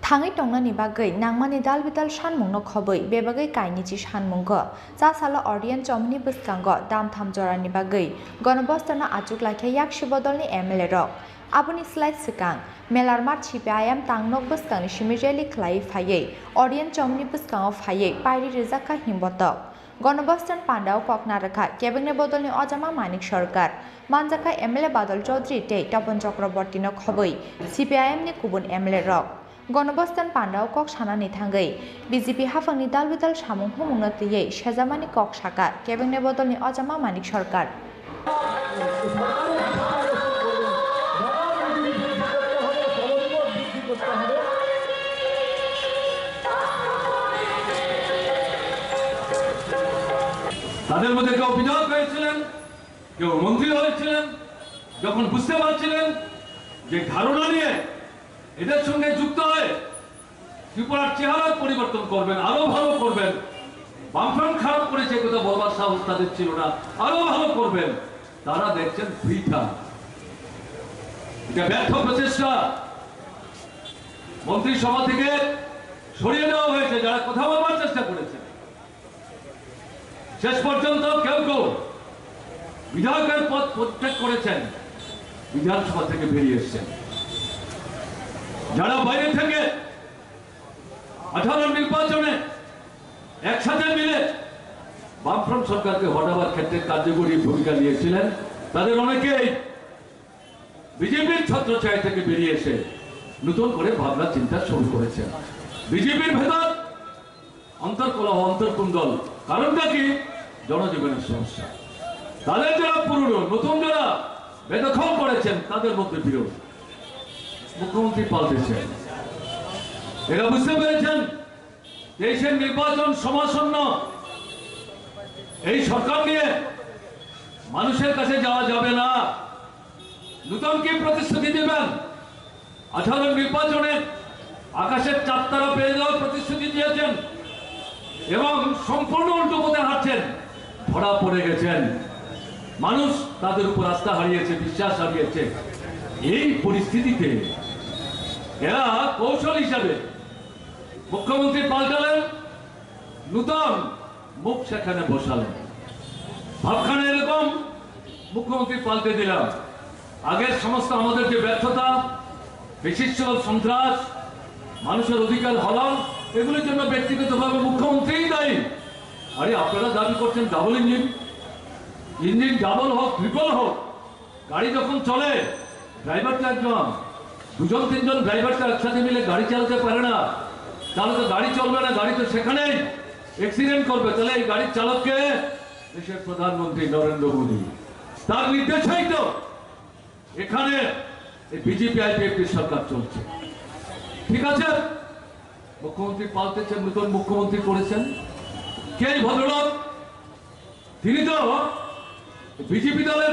Thangwi tongnani bagwi nangmani dalbidal sanmungno khobwi bebagwi kainichi sanmungo chasalo Orient Chomini bwskango damtham jorani bagwi gonobostano achuk laikha yaksi bodolni M L A rok. Aboni slai swkang Melarmat C P I M tangnok bwskangni simi rally khlaiwi phaiwi Orient Chomini bwskango phaiwi pairi rwjakha himbotok. Gonobostan pandao kokna rwkha kebengnaibodolni ojama Manik Sarkar, manjakha M L A Badal Chaudhury tei Topon Chakrabortino khobwi C P I M ni kubun M L A rok. Gonobostan pandao kok sanani thangwi B J P haphangni dalbidal samung humungno twiwi sejamani kok sakha kebengnaibodolni ojama Manik Sarkar. তাদের মধ্যে কেউ বিধায়ক হয়েছিলেন, কেউ মন্ত্রী হয়েছিলেন। যখন বুঝতে পারছিলেন যে ধারণা নিয়ে এদের সঙ্গে যুক্ত হয়ে ত্রিপুরার চেহারা পরিবর্তন করবেন, আরো ভালো করবেন, বামফ্রন্ট খারাপ করেছে, কথা বলবার সাহস তাদের ছিল না, আরো ভালো করবেন, তারা দেখছেন বৃথা। এটা ব্যর্থ প্রচেষ্টা। মন্ত্রিসভা থেকে সরিয়ে দেওয়া হয়েছে, যারা কথা বলবার চেষ্টা করেছেন। শেষ পর্যন্ত কেউ কেউ বিধায়কের পদ পদত্যাগ করেছেন, বিধানসভা থেকে বেরিয়ে এসেছেন। যারা বাইরে থেকে আঠারো নির্বাচনে একসাথে মিলে বামফ্রন্ট সরকারকে হটাবার ক্ষেত্রে কার্যকরী ভূমিকা নিয়েছিলেন, তাদের অনেকেই বিজেপির ছত্রছায়া থেকে বেরিয়ে এসে নতুন করে ভাবনা চিন্তা শুরু করেছেন। বিজেপির ভেতর অন্তর্কলহ, অন্তর্কুন্দল, কারণটা কি? জনজীবনের সমস্যা। তাদের যারা পুরনো, নতুন যারা বেদখল করেছেন, তাদের মধ্যে বিরোধ। মুখ্যমন্ত্রী পাল্টেছেন। এরা বুঝতে পেরেছেন, দেশের নির্বাচন সমাসন্ন। এই সরকার নিয়ে মানুষের কাছে যাওয়া যাবে না। নতুন কি প্রতিশ্রুতি দেবেন? আঠারো নির্বাচনে আকাশের চাঁদতারা পেয়ে যাওয়ার প্রতিশ্রুতি দিয়েছেন এবং সম্পূর্ণ উল্টো পথে হাঁটছেন, ধরা পড়ে গেছেন। মানুষ তাদের উপর আস্থা হারিয়েছে, বিশ্বাস হারিয়েছে। এই পরিস্থিতিতে এরা কৌশল হিসাবে মুখ্যমন্ত্রী পাল্টালেন, নূতন মুখ সেখানে বসালেন। ভাবখানা এরকম, মুখ্যমন্ত্রী পাল্টে দিলাম। আগের সমস্ত আমাদের যে ব্যর্থতা, বেশির সব সন্ত্রাস, মানুষের অধিকার হরণ, এগুলির জন্য ব্যক্তিগতভাবে মুখ্যমন্ত্রীই দায়ী। আরে, আপনারা দাবি করছেন ডাবল ইঞ্জিন, ইঞ্জিন ডাবল হোক, ট্রিপল হোক, গাড়ি যখন চলে, ড্রাইভার তো একজন, দুজন তিনজন ড্রাইভার তো একসাথে মিলে গাড়ি চালাতে পারে না, তাহলে তো গাড়ি চলবে না, গাড়ি তো সেখানেই অ্যাক্সিডেন্ট করবে। তাহলে এই গাড়ির চালককে দেশের প্রধানমন্ত্রী নরেন্দ্র মোদী, তার নির্দেশেই তো এখানে এই বিজেপি আইপিএফটি সরকার চলছে। ঠিক আছে, মুখ্যমন্ত্রী পাল্টেছেন, নতুন মুখ্যমন্ত্রী করেছেন। কে এই ভদ্রলোক? তিনি তো বিজেপি দলের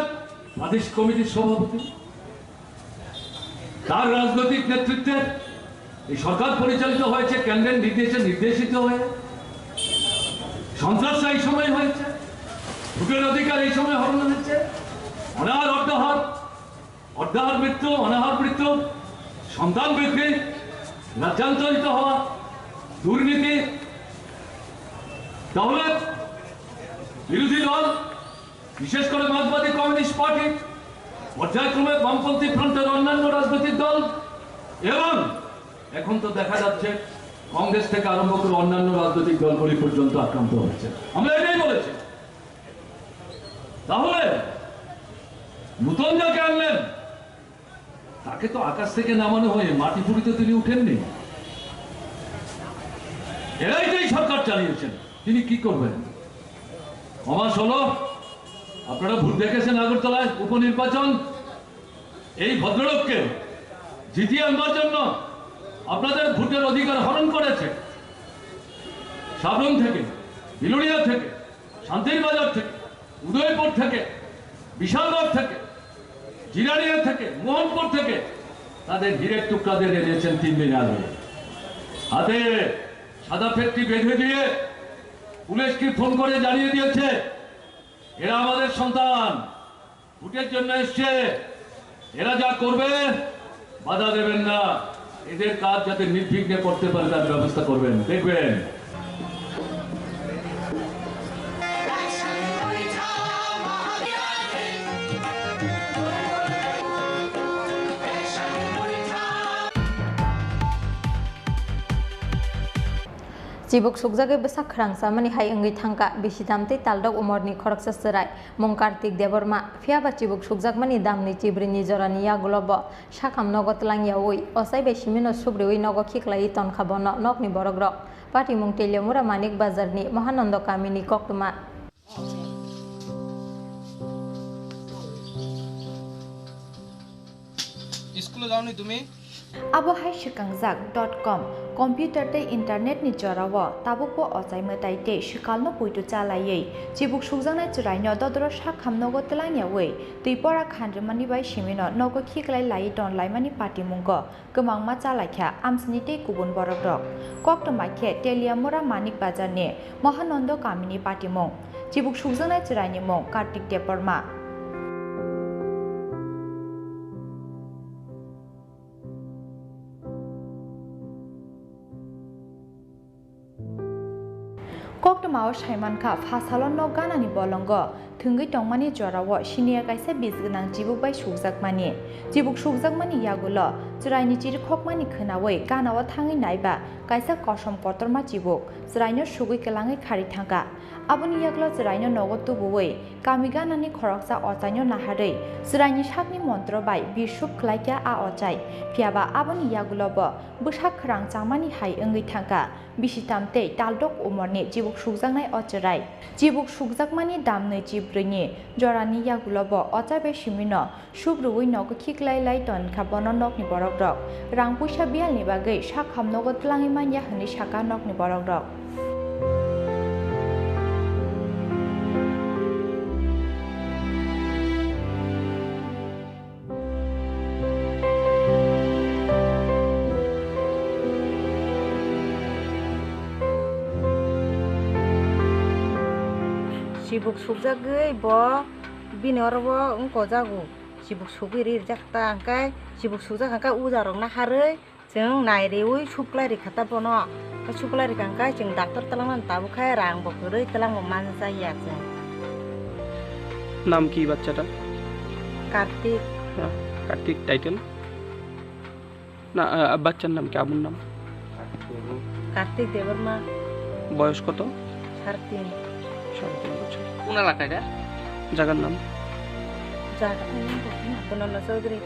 প্রাদেশিক কমিটির সভাপতি। তার রাজনৈতিক নেতৃত্বে এই সরকার পরিচালিত হয়েছে, কেন্দ্রের নির্দেশে নির্দেশিত হয়ে। সন্ত্রাসটা এই সময় হয়েছে, ভোটের অধিকার এই সময় হরণ হয়েছে। অনাহার, অর্ধাহার, অর্ধাহার মৃত্যু, অনাহার মৃত্যু, সন্তান বিক্রি, রাজ্যান্তরিত হওয়া, দুর্নীতি। তাহলে বিরোধী দল, বিশেষ করে মার্ক্সবাদী কমিউনিস্ট পার্টি, পর্যায়ক্রমে বামপন্থী ফ্রন্টের অন্যান্য রাজনৈতিক দল এবং এখন তো দেখা যাচ্ছে কংগ্রেস থেকে আরম্ভ করে অন্যান্য রাজনৈতিক দলগুলি পর্যন্ত আক্রান্ত হচ্ছে। আমরা এটাই বলেছি। তাহলে নতুন যাকে আনলেন, তাকে তো আকাশ থেকে নামানো হয়ে মাটি পুরিতে তিনি উঠেননি। এরাই তো এই সরকার চালিয়েছেন, তিনি কি করবেন? কমাস হলো, আপনারা ভোট দেখেছেন আগরতলায় উপনির্বাচন। এই ভদ্রলোককে জিতিয়ে আনবার জন্য আপনাদের ভোটের অধিকার হরণ করেছে। সাবরুম থেকে, বিলোনিয়া থেকে, শান্তির বাজার থেকে, উদয়পুর থেকে, বিশালগড় থেকে, জিরানিয়া থেকে, মোহনপুর থেকে তাদের হীরের টুকরাদের এনেছেন তিন দিন আগে। হাতে সাদা ফেটটি বেঁধে দিয়ে পুলিশকে ফোন করে জানিয়ে দিয়েছে, এরা আমাদের সন্তান, ভোটের জন্য এসছে, এরা যা করবে বাধা দেবেন না, এদের কাজ যাতে নির্বিঘ্নে করতে পারে তার ব্যবস্থা করবেন। দেখবেন। Chibuk sukjagwi bwsak khwrang chamani hai wngwi thangkha, bisi dam tei taldok umorni khoroksa chwrai, mung Kartik Debbarma. Phiyaba chibuk sukjakmani damni chibrini jorani yagulo bo sakham nogo twlang yaui, ochai bai simino subriui nogo khiklaiwi tonkha bono nokni borokrok. Patimung Teliamura Manik Bazarni Mahanando kamini koktwma. স্কুলে যাওনি তুমি? Abo hai swkangjak dot com, computer tei internet ni jorao tabukbo ochai mwtai tei swkalno poito cha laiwi chibuk sukjaknai chwraino dodoro sakham nogo twlang yaui twi pora khan rwmani bai simino nogo khiklai laiwi ton laimani patimungo kwbangma chalaikha amchini tei kubun borokrok. Koktwma khe Teliamura Manik Bazarni Mahanando kamini patimung. Chibuk sukjaknai chwraini mung Kartik Debbarma. Koktwmao saimankha, phasalo nok ganani bolongo thwngwi tongmani jorao siniya kaisa bis gwnang chibuk bai sukjakmani. Chibuk sukjakmani yagulo chwraini chirikhokmani khwnawi ganao thangwi naiba kaisa kosom kotorma chibuk chwraino sugwi kwlangwi khari thangkha. Aboni yagulo chwraino nogo tubuwi kami ganani khoroksa ochaino naharwi chwraini sakni montro bai bisrup khlaikha a ochai. Phiyaba aboni yagulobo bwsak khwrang chamani hai wngwi thangkha. Bisitam tei taldok umorni chibuk sukjaknai o chwrai. Chibuk sukjakmani dam nwichi brwini jorani yagulobo ochai bai simino sup rwui nogo khiklai lai tonkha bono nokni borokrok. Rang puisa biyalni bagwi sakham nogo twlangwi manya hwnwi sakha nokni borokrok. Chibuk sukjagwi bo bini oro bo wngkojago. Chibuk sugwi rirjak ta hwnkhe, chibuk sukjak hwnkhe uja rok naharwi chwng nai riwi suklai rikha ta bono. Suklai rikha hwnkhe chwng doctor twlangnani tabuk khe rang bo kwrwi twlang bo manjak ya chwng. নাম কি বাচ্চাটা? কার্তিক। হ্যাঁ, কার্তিক টাইটেল? না, আ, বাচ্চার নাম কি? আবুর নাম? কার্তিক দেববর্মা। বয়স কত? সাড়ে তিন। সাড়ে তিন বছর। কোন এলাকা এটা? জায়গার নাম? জায়গাটার নাম বলছি না, দেবানন্দ চৌধুরী।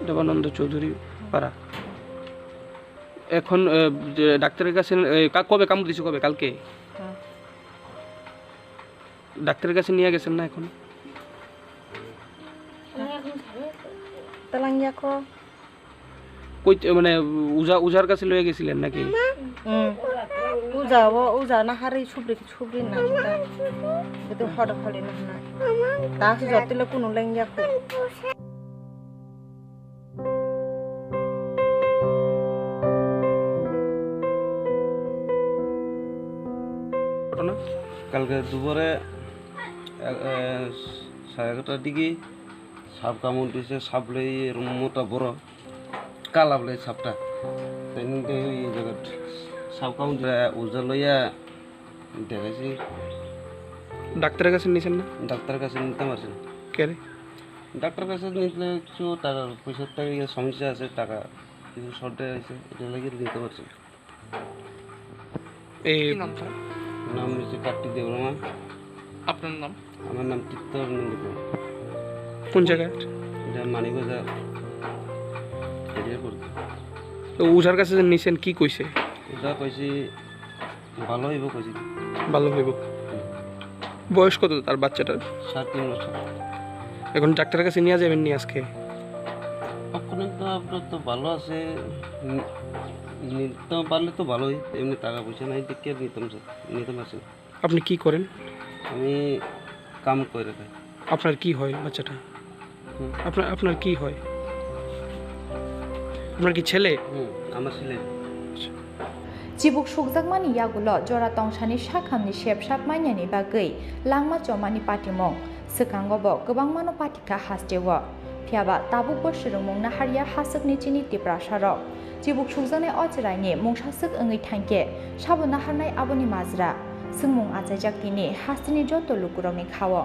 দেবানন্দ চৌধুরী পাড়া। এখন, এ, যে ডাক্তারের কাছে, এ, কা-, কবে কামড় দিছে কবে? কালকে? হ্যাঁ। ডাক্তারের কাছে নিয়ে গেছেন না এখন? Talang ya kho. কই, এ, মানে, উজা, উজার কাছে লয়ে গেছিলেন নাকি? Hmm. Uja o, uja naharwi subri, subri na ta. Betul hode hode na na. Ta su jotile kunu leng ya kho. ঘটনা? কালকে দুপুরে এ, এ, সাড়ে এগারোটার দিকে সাপ কামড় দিছে, সাপ লই এরম মোটা বড়, কালা বলে সাপটা। তাই নিতে ওই জায়গাত সাপ কামড় দিলে উজা লইয়া দেখাইছি। ডাক্তারের কাছে নিয়েছেন না? ডাক্তারের কাছে নিতে পারছি না। কেন? ডাক্তারের কাছে নিতে কিছু টাকা পয়সার টাকা ইয়ে সমস্যা আছে, টাকা কিছু শর্ট আছে, এটা লাগে নিতে পারছি না। এই কি নাম তার? নাম হচ্ছে কার্তিক দেববর্মা। আপনার নাম? আমার নাম চিত্তরঞ্জন দেববর্মা। কোন জায়গায়? এটা মানিকবাজার এরিয়া পড়ছে। তো ওঝার কাছে যে নিছেন, কি কইছে? ওঝা কইছে ভালো হইব কইছে। ভালো হইব। বয়স কত তার বাচ্চাটার? সাড়ে তিন বছর। এখন ডাক্তারের কাছে নিয়ে যাবেন নি আজকে? এখন তো আপনার তো ভালো আছে, নি-, নিতে পারলে তো ভালোই, এমনি টাকা পয়সা নাই, দেখে নিতাম স্যার, নিতে পারছি না। আপনি কি করেন? আমি কাম করে খাই। আপনার কি হয় বাচ্চাটা? হুম। আপনার, আপনার কি হয়? আপনার কি ছেলে? হুম, আমার ছেলে। আচ্ছা। Chibuk sukjakmani yagulo jora tongsani sakhamni sepsap manyani bagwi langma chomani patimung. Swkango bo kwbangmano patikha hasteo. Phiyaba tabukbo swrwngmung naharya haswkni chini Tiprasarok. Chibuk sukjaknai o chwraini mungsaswk wngwi thangkhe sabo naharnai aboni majra? Swngmung achaijak tini hasteni joto lukurokni khao.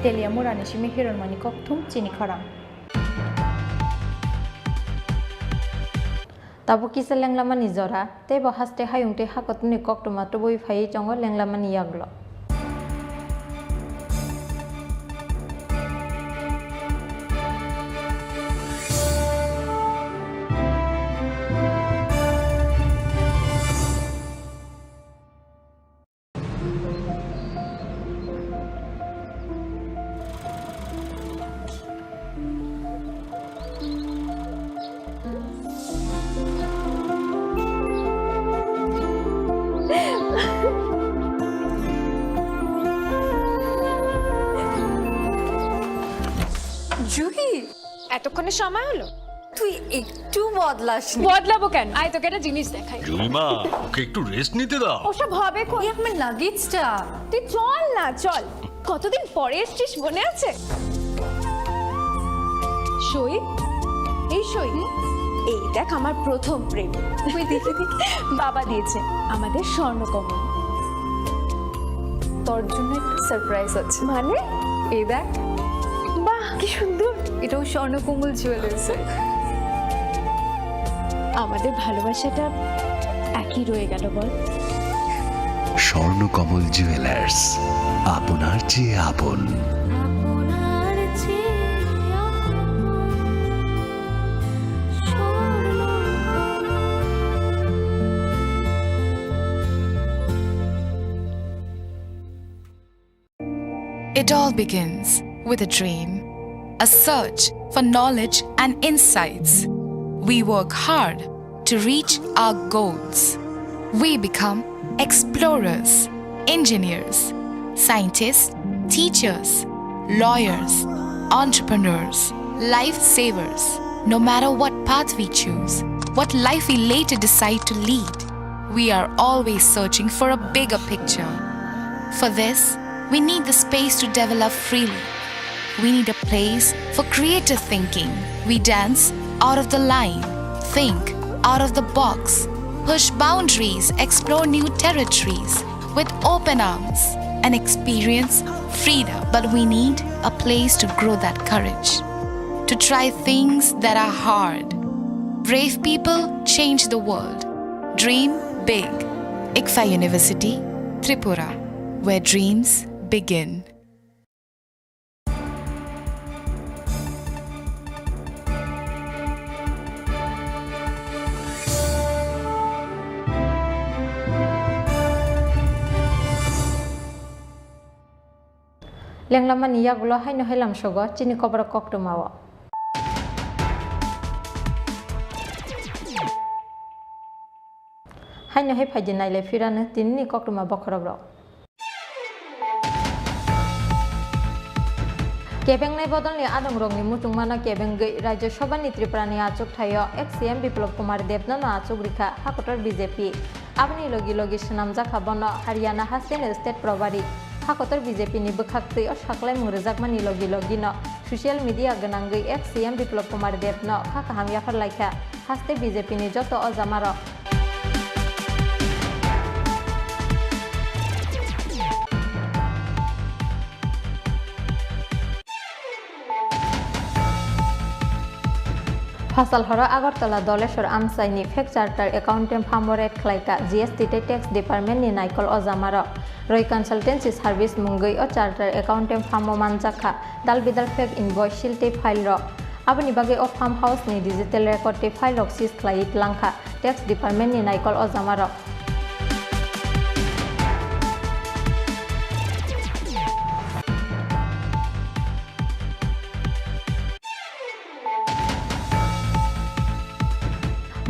Teliamurani simi Hironmani Kokthum chini khorang. Tabuk kisa lenglamani jora, teibo haste hayung tei hakotorni koktwma tubui phaiwi tongo lenglamani yagulo. Juhi, এতক্ষণে সময় হলো? তুই একটু বদলাস নি। বদলাবো কেন? আয়, তোকে একটা জিনিস দেখাই। জুলিমা, ওকে একটু রেস্ট নিতে দাও। ওসব হবে কোন? এই আমার লাগেজটা। তুই চল না, চল। কতদিন পরে এসছিস, মনে আছে? সই, এই সই, এই দেখ আমার প্রথম প্রেম। ওই দেখে দেখে বাবা দিয়েছে, আমাদের স্বর্ণকমল। তোর জন্য একটা সারপ্রাইজ আছে। মানে? এই দেখ। বাহ, কি সুন্দর। এটাও স্বর্ণকমল জুয়েলার্স। আমাদের ভালোবাসাটা একই রয়ে গেল, বল? স্বর্ণকমল জুয়েলার্স, আপনার চেয়ে আপন। It all begins with a dream, a search for knowledge and insights. We work hard to reach our goals. We become explorers, engineers, scientists, teachers, lawyers, entrepreneurs, lifesavers. No matter what path we choose, what life we later decide to lead, we are always searching for a bigger picture. For this, we need the space to develop freely. We need a place for creative thinking. We dance out of the line, think out of the box, push boundaries, explore new territories with open arms, and experience freedom. But we need a place to grow that courage, to try things that are hard. Brave people change the world. Dream big. ICFAI University, Tripura, where dreams begin. Lenglamani yagulo haino hai lamsogo chini koborok koktwmao. Haino hai phaidi nailai phirano tinini koktwma bokhorokrok. Kebengnai bodolni adongrokni muchungmano kebengwi Rajya Sabhani Tripurani achukthai-o ex C M Biplab Kumar Debno no achuk rikha hakotor B J P. Aboni logi logi swnamjakha bono Haryana hasteni State Probari. Hakotor B J P ni bwkhaktwi o saklaimung rwjakmani logi logi no social media gwnangwi ex C M Biplab Kumar Debno kha kaham yapharlaikha haste B J P ni joto ojamarok. Phasal horo Agartala Doleshwar Amchaini fake chartered accountant firm o raid khlaikha G S T tei tax department ni naikol ojamarok. Roy Consultancy Service mungwi o chartered accountant firm o manjakha dal bidal fake invoice, seal tei file rok. Aboni bagwi o farm house ni digital record tei file rok seize khlaiwi tlangkha tax department ni naikol ojamarok.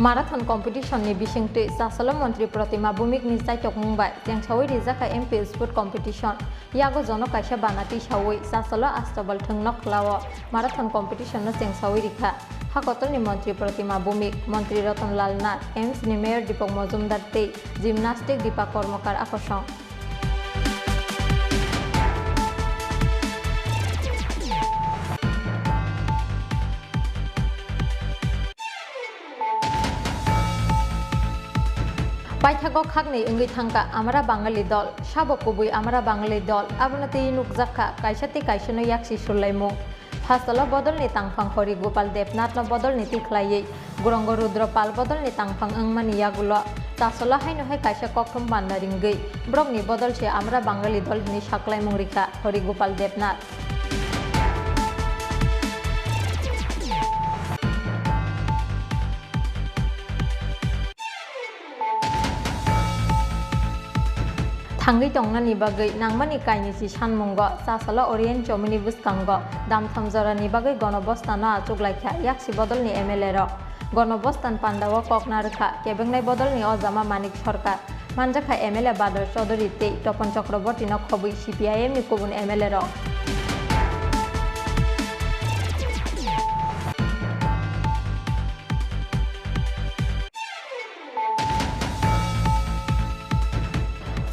Marathon competition ni bisingtwi Chasalo Montri Protima Bhumik ni chaitokmung bai chengsawi rijak kha M P Sport Competition. Yago jono kaisa bana tisawi Chasalo Astabal thwngno khlao marathon competition no chengsawi rikha. Hakotor ni Montri Protima Bhumik, Montri Ratan Lal Nath, M S ni Mayor Deepak Majumdar tei Gymnastic Deepak Karmakar akosong. Paithago khaknwi wngwi thangkha Amara Bangali dol, sabo kubui Amara Bangali dol, abono twi nukjakha kaisa tei kaisano yaksi surlaimung. Phasalo bodolni tangphang Hori Gopal Debnathno bodolni twi khlaiwi Gurongo Rudra Pal bodolni tangphang wngmani yagulo Chasalo haino hai kaisa koktwm banda ringwi borokni bodol se Amara Bangali dol hinwi saklaimung rikha Hori Gopal Debnath. Thangwi tongnani bagwi nangmani kainwi si sanmungo Chasalo Orient chomini bwskango damtham jorani bagwi Gono Bostano achuk laikha yaksi bodolni M L A rok. Gono Bostan pandao kok narwkha kebengnai bodolni ojama Manik Sarkar. Manjakha M L A Badar Chaudhary tei Topon Chakraborty no khobwi C P I M ni kubun M L A rok.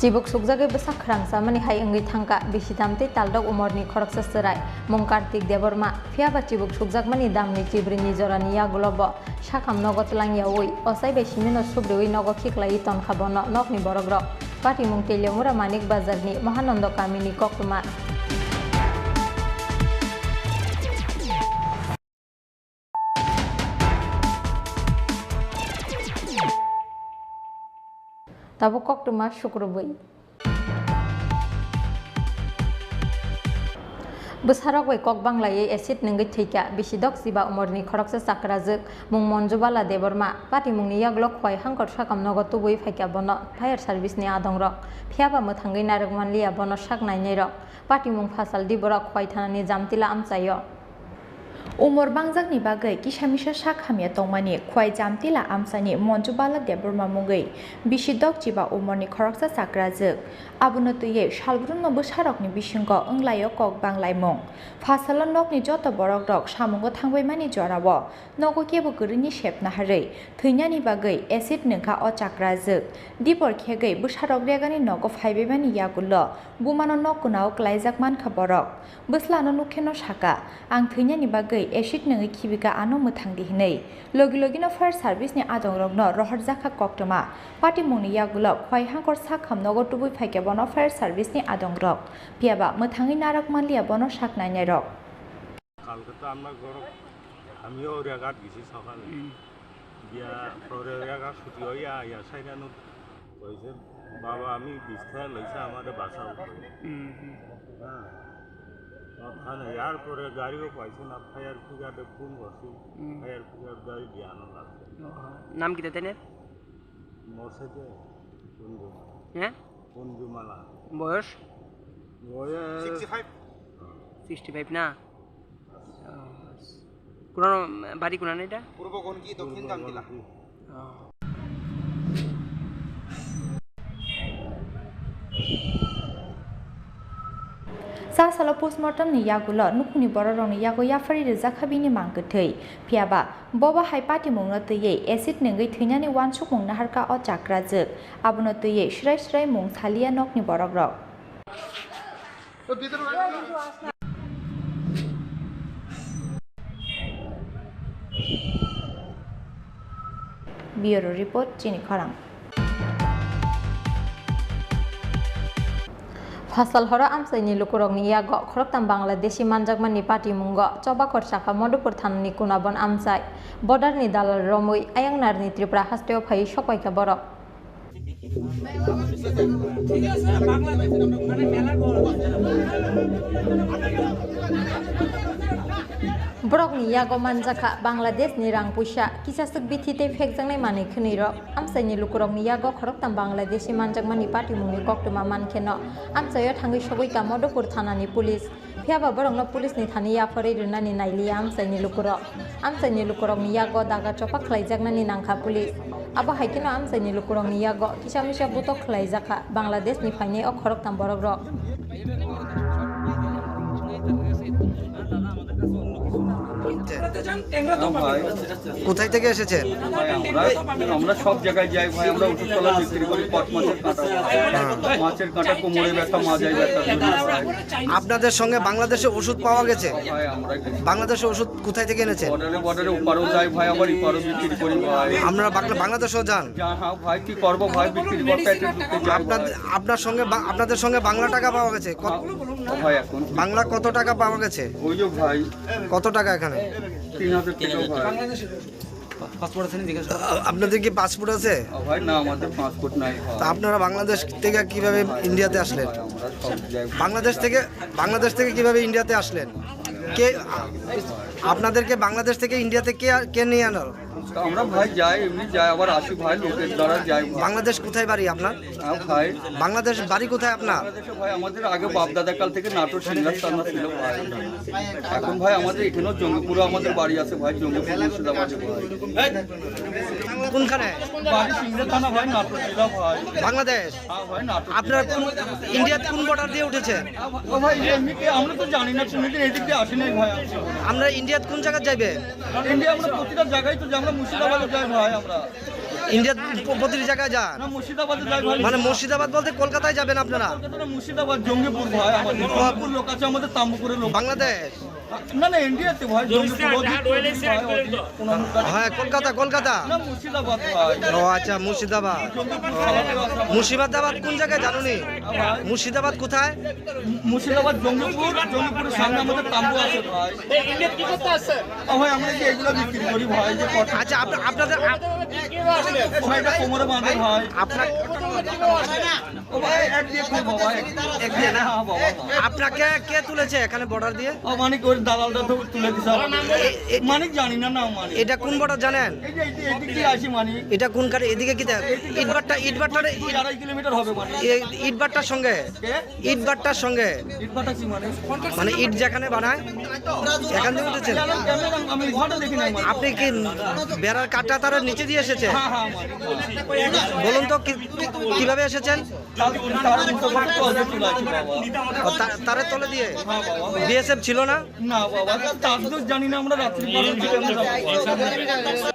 Chibuk sukjagwi bwsa khwrang chamani hai wngwi thangkha, bisi dam tei taldok umorni khoroksa chwrai, mung Kartik Debbarma. Phiyaba chibuk sukjakmani damni chibrini jorani yagulo bo sakham nogo twlangyaui, ochai bai simino subriui nogo khiklaiwi tonkha bono nokni borokrok. Patimung Teliamura Manik Bazarni Mahananda kamini koktwma. Tabuk koktwma sukrubwi. Bwsarok bai kok banglaiwi acid nungwi thwikha, bisi dok chiba umorni khoroksa chakrajwk, mung Monjubala Debbarma. Patimungni yagulo khwai hangkor sakam nogo tubui phaikha bono fire service ni adongrok. Phiyaba mwthangwi narwk manliya bono sak nainairok. Patimung phasal di borok khwai thanani Jamtila amchaio. Umor bangjakni bagwi kisa misa sak hamya tongmani khwai Jamtila amchaini Monjubala Debbarma mungwi bisi dok chiba umorni khoroksa chakrajwk. Abono twiwi salbrumno bwsarokni bisingo wnglaio kok banglaimung. Phasalo nokni joto borokrok samungo thangbaimani jorao nogo kebo kwrwini sepna harwi thwinani bagwi acid nungkha o chakrajwk. Dibor khegwi bwsarok regani nogo phaibaimani yagulo bumano nok gwnao klaijak mankha borok. Bwslano nukheno sakha, "Ang thwinani bagwi acid nungwi khibika, ano mwthangdi," hwnwi. Logi logino fire service ni adongrokno rohorjakha koktwma. Patimungni yagulo khwai hangkor sakham nogo tubui phaikha bono fire service ni adongrok. Phiyaba mwthangwi narwk manliya bono sak nainairok. কালকে তো আমরা গরম, আমিও রেগাত গেছি সকালে। হুম। গিয়া পরে রেগা ছুটি হইয়া আইয়া সাইডানো কইছে, "বাবা, আমি বিষ খাই লইছে, আমারে বাঁচাও।" হুম, হুম। হ্যাঁ। ওখানে এরপরে গাড়িও পাইছে না, ফায়ার ব্রিগেডে ফোন করছি, হুম। ফায়ার ব্রিগেড গাড়ি দিয়ে আনা লাগছে। ও, নাম কিতা তেনের? মরছে যে, কোন গো? হ্যাঁ? মঞ্জুমালা। বয়স? বয়স sixty five। Sixty five না? ও, কোন বাড়ি কোন এটা? পূর্ব গণকি, দক্ষিণ গাঙ্গিলা। ও। Sa salo postmortem ni yagulo nukhungni bororokni yago yapharwi rwjakha bini mang kwthwi. Phiyaba bobo hai patimungno twiwi acid nungwi thwinani uansukmung naharkha o chakrajwk. Abono twiwi swrai swrai mung saliya nokni borokrok. Bureau Report, Chini Khorang. Phasal horo amchaini lukurokni yago khoroktham Bangladeshi manjakmani patimungo choba khorsa kha Madhupur thanani Kunabon amchai. Border ni dalal romwi ayang narni Tripura hasteo phaiwi sokpaikha borok. Borokni yago manjakha Bangladesh ni rang puisa, kisaswk bithi tei phekjaknai manwi khwnwi rok. Amchaini lukurokni yago khoroktham Bangladeshi manjakmani patimungni koktwma mankheno amchaio thangwi sogwi ka Madhupur thanani police. Phiyaba borokno police ni thani yapharwi rwnani nailiya amchaini lukurok. Amchaini lukurokni yago daga chopak khlaijaknani nangkha police. Abo hai kheno amchaini lukurokni yago kisa misa butok khlaijakha Bangladesh ni phainai o khoroktham borokrok. হ্যাঁ ভাই। কোথায় থেকে এসেছেন? ভাই, আমরা, আমরা সব জায়গায় যাই ভাই, আমরা ওষুধপালা বিক্রি করি, কট মাছের কাঁটা, হ্যাঁ। মাছের কাঁটা, কোমরে ব্যথা, মাজায় ব্যথা, দুর্বল হয়। আপনাদের সঙ্গে বাংলাদেশে ওষুধ পাওয়া গেছে? ভাই, আমরা কি বাংলাদেশে ওষুধ কোথায় থেকে এনেছেন? বর্ডারে, বর্ডারে ওপারও যাই ভাই, আবার এপারও বিক্রি করি ভাই। আমরা বাংলা-, বাংলাদেশেও যান? যা, হ্যাঁ ভাই, কি করবো ভাই, বিক্রি করতে একটু ঢুকতে যাই আপনার, ভাই। আপনার সঙ্গে বা-, আপনাদের সঙ্গে বাংলা টাকা পাওয়া গেছে? কত, হ্যাঁ, ভাই, এখন কি বাংলা করবো? কত টাকা পাওয়া গেছে? ওই যে ভাই, কত টাকা এখানে? তিন হাজার টাকা ভাই। পাসপোর্ট আছে নি? জিজ্ঞেস করো। আ-, আপনাদের কি পাসপোর্ট আছে? ও ভাই, না, আমাদের পাসপোর্ট নাই ভাই। তা আপনারা বাংলাদেশ থেকে কিভাবে ইন্ডিয়াতে আসলেন? ভাই, আমরা সব যাই। বাংলাদেশ থেকে, বাংলাদেশ থেকে কিভাবে ইন্ডিয়াতে আসলেন? কে, আ-, আপনাদেরকে বাংলাদেশ থেকে ইন্ডিয়াতে কে, কে নিয়ে আনার? আমরা ভাই যাই, এমনি যাই, আবার আসি ভাই, লোকের দ্বারা যাই ভাই। বাংলাদেশ কোথায় বাড়ি আপনার? হ্যাঁ ভাই। বাংলাদেশ বাড়ি কোথায় আপনার? বাংলাদেশে ভাই আমাদের আগে বাপ দাদা কাল থেকে নাটোর সিংহাস্থান ছিল ভাই। এখন ভাই আমাদের এখানেও জঙ্গিপুরে আমাদের বাড়ি আছে ভাই, জঙ্গিপুর মুর্শিদাবাদে ভাই। কোনখানে? বাড়ি সিংড়া থানা ভাই, নাটোর জেলা ভাই। বাংলাদেশ? হ্যাঁ ভাই, নাটোর। আপনার কোন, ইন্ডিয়ার কোন বর্ডার দিয়ে উঠেছেন? ও ভাই, এমনি কি আমরা তো জানি না, কোনোদিন এদিক দিয়ে আসি নাই ভাই। আমরা ইন্ডিয়ার কোন জায়গায় যাইবে? ইন্ডিয়া আমরা প্রতিটা জায়গায় তো যাই, আমরা মুর্শিদাবাদে যাই ভাই আমরা। ইন্ডিয়ার প-, প্রতিটি জায়গায় যান? না, মুর্শিদাবাদে যাই ভাই। মানে মুর্শিদাবাদ বলতে কলকাতায় যাবেন আপনারা? কলকাতা না, মুর্শিদাবাদ, জঙ্গিপুর ভাই আমাদের। ও। জঙ্গিপুর লোক আছে আমাদের, তাম্বুকুরের লোক। বাংলাদেশ? না, না, ইন্ডিয়াতে ভাই, জঙ্গিপুর, অজিত চৌধুরী ভাই, অজিত, ওনার লোক আছে। হ্যাঁ, কলকাতা, কলকাতা। না, মুর্শিদাবাদ ভাই। ও আচ্ছা, মুর্শিদাবাদ। জঙ্গিপুর ও। সালাতে রাস্তা। মুর্শিদাবাদ কোন জায়গায় জানো নি? হ্যাঁ ভাই। মুর্শিদাবাদ কোথায়? মুর্শিদাবাদ জঙ্গিপুর, জঙ্গিপুরের সামনে আমাদের তাম্বু আছে ভাই। এই ইন্ডিয়াতে কি করতে আসছেন? ও ভাই, আমরা যে এগুলো বিক্রি করি ভাই, যে কটন। আচ্ছা, আপনা-, আপনাদের আপ-, ও ভাই, এটা কোমরে বাঁধে ভাই। আপনার ও ভাই, এক দিয়ে খুব বাবা, এক, এক দিয়ে না? হ্যাঁ, বাবা, হ্যাঁ। আপনাকে কে তুলেছে এখানে বর্ডার দিয়ে? ও মানিক, ওই দালালটা তো তুলে দিছে আমাদের। এ-, এ-, মানিক জানি না, না মানিক। এটা কোন বর্ডার জানেন? এই যে, এই যে, এদিক দিয়ে আসি মানিক। এটা কোন কাটে? এদিকে কি দেখ? ইটভাটা, ইটভাটা দুই আড়াই কিলোমিটার হবে মানিক। এই ইটভাটার সঙ্গে? কে? ইটভাটার সঙ্গে। ইটভাটা কি মানে? মানে ইট যেখানে বানায়, এখান থেকে উঠেছেন? আমি, আমি, আমি ইটভাটা দেখি নাই মানে। আপনি কি বেড়ার কাটা তারের নিচে দিয়ে এসেছে? হ্যাঁ, হ্যাঁ, মানে। বলুন তো কি, কি, কিভাবে এসেছেন? তার, তার মতো করে তো অত চলে আসি বাবা। ও, তা-, তারের তলে দিয়ে? হ্যাঁ, বাবা। বিএসএফ ছিল না? না বাবা, তার তো জানি না, আমরা রাত্রি বারো থেকে আমরা যাবো।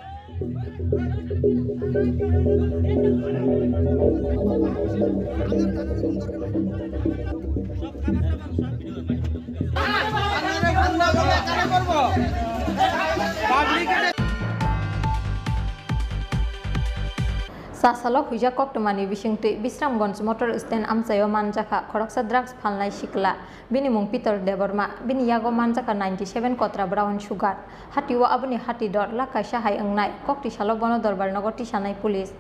Sasalo huijak koktwmani bisingtwi Bisramganj motor stand amchaio manjakha khoroksa drugs phalnai sikla. Bini mung Pitor Debbarma, bini yago manjakha ninety seven kotra brown sugar. Hatio aboni hati dor lakh kaisa hai wngnai. Kokti salo bono dorbar nogo tisanai police.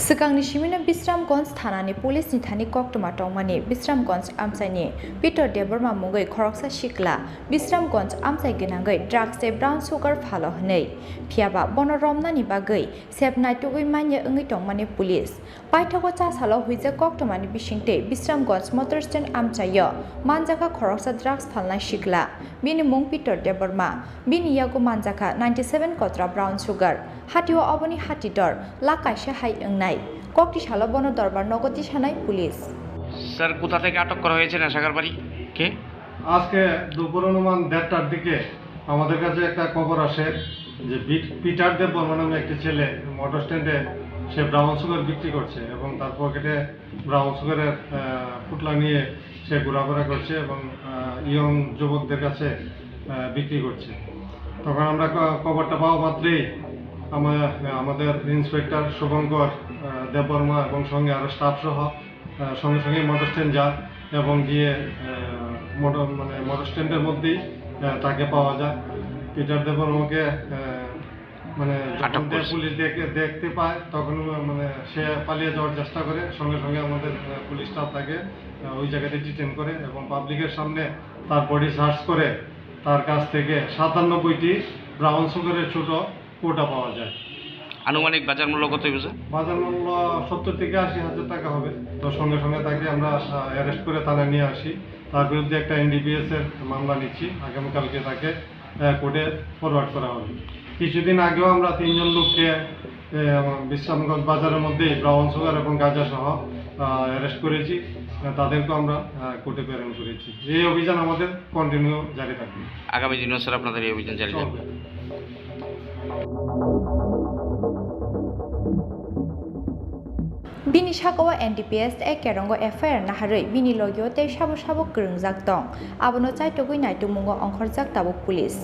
Swkangni simino Bisramganj thanani police ni thani koktwma tongmani Bisramganj amchaini Pitor Debbarma mungwi khoroksa sikla Bisramganj amchai gwnangwi drugs tei brown sugar phalo hwnwi. Phiyaba bono romnani bagwi sep naitugwi manya wngwi tongmani police. Paithago cha salo huijak koktwmani bisingtwi Bisramganj motor stand amchaio manjakha khoroksa drugs phalnai sikla. Bini mung Pitor Debbarma. Bini yago manjakha ninety seven kotra brown sugar. Hatio oboni hati dor lakh kaisa hai wngnai. Kokti salo bono dorbar nogo tisanai police. Sir, কোথা থেকে আটক করা হয়েছে নেশাকার বাড়ি? কে? আজকে দুপুর অনুমান দেড়টার দিকে আমাদের কাছে একটা খবর আসে যে বিট-, পিটার দেব বর্মা নামে একটি ছেলে মোটর স্ট্যান্ডে সে ব্রাউন সুগার বিক্রি করছে এবং তার পকেটে ব্রাউন সুগারের, আহ, পুটলা নিয়ে সে ঘোরাফেরা করছে এবং, আহ, ইয়ং যুবকদের কাছে, আহ, বিক্রি করছে। তখন আমরা খ-, খবরটা পাওয়া মাত্রই আমা-, আমাদের ইন্সপেক্টর শুভঙ্কর, আহ, দেববর্মা এবং সঙ্গে আরও স্টাফ সহ আহ, সঙ্গে সঙ্গে মোটর স্ট্যান্ড যান এবং গিয়ে, আহ, মোটর, মানে, মোটর স্ট্যান্ডের মধ্যেই, আহ, তাকে পাওয়া যায়। পিটার দেববর্মাকে, আহ, মানে, যখন আটক দে-, করছে। পুলিশ দেখে, দেখতে পায়, তখন, মানে, সে পালিয়ে যাওয়ার চেষ্টা করে। সঙ্গে সঙ্গে আমাদের, আহ, পুলিশ স্টাফ তাকে, আহ, ওই জায়গাতে ডিটেইন করে এবং পাবলিকের সামনে তার বডি সার্চ করে তার কাছ থেকে সাতানব্বইটি ব্রাউন সুগারের ছোট কৌটা পাওয়া যায়। আনুমানিক বাজার মূল্য কত হইব, স্যার? বাজার মূল্য সত্তর থেকে আশি হাজার টাকা হবে। তো সঙ্গে সঙ্গে তাকে আমরা, আহ, অ্যারেস্ট করে থানায় নিয়ে আসি। তার বিরুদ্ধে একটা এনডিপিএস এর মামলা নিচ্ছি। আগামীকালকে তাকে, আহ, কোর্টে ফরওয়ার্ড করা হবে। কিছুদিন আগেও আমরা তিনজন লোককে, আহ, বিশ্রামগঞ্জ বাজারের মধ্যে ব্রাউন সুগার এবং গাঁজা সহ, আহ, অ্যারেস্ট করেছি। আহ, তাদেরকেও আমরা, আহ, কোর্টে প্রেরণ করেছি। এই অভিযান আমাদের কন্টিনিউ জারি থাকবে। আগামী দিনেও, স্যার, আপনাদের এই অভিযান জারি থাকবে? চলবে। Bini sakao N D P S tei Kerongo F I R naharwi bini logio tei sabo sabo kwrwngjak tong. Abono chaitogwi naitukmungo ongkhorjak tabuk police.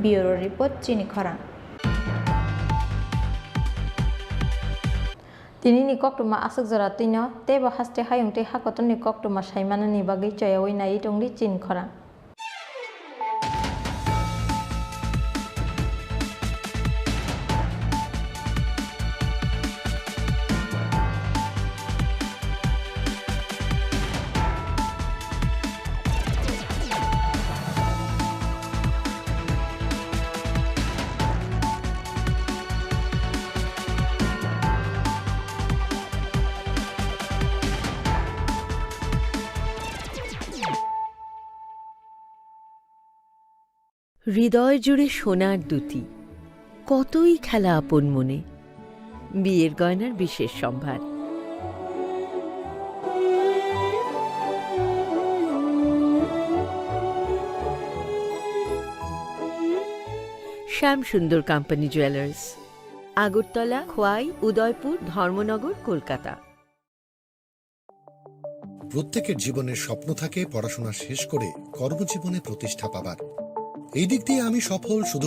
Bureau report, Chini Khorang. Tinini koktwma aswk jora twino, teibo haste hayung tei hakotorni koktwma saimanani bagwi choyaui naiwi tongdi Chini Khorang. হৃদয় জুড়ে সোনার দ্যুতি, কতই খেলা আপন মনে। বিয়ের গয়নার বিশেষ সম্ভার। শ্যাম সুন্দর কোম্পানি জুয়েলার্স, আগরতলা, খোয়াই, উদয়পুর, ধর্মনগর, কলকাতা। প্রত্যেকের জীবনের স্বপ্ন থাকে পড়াশোনা শেষ করে কর্মজীবনে প্রতিষ্ঠা পাবার। এই দিক দিয়ে আমি সফল শুধু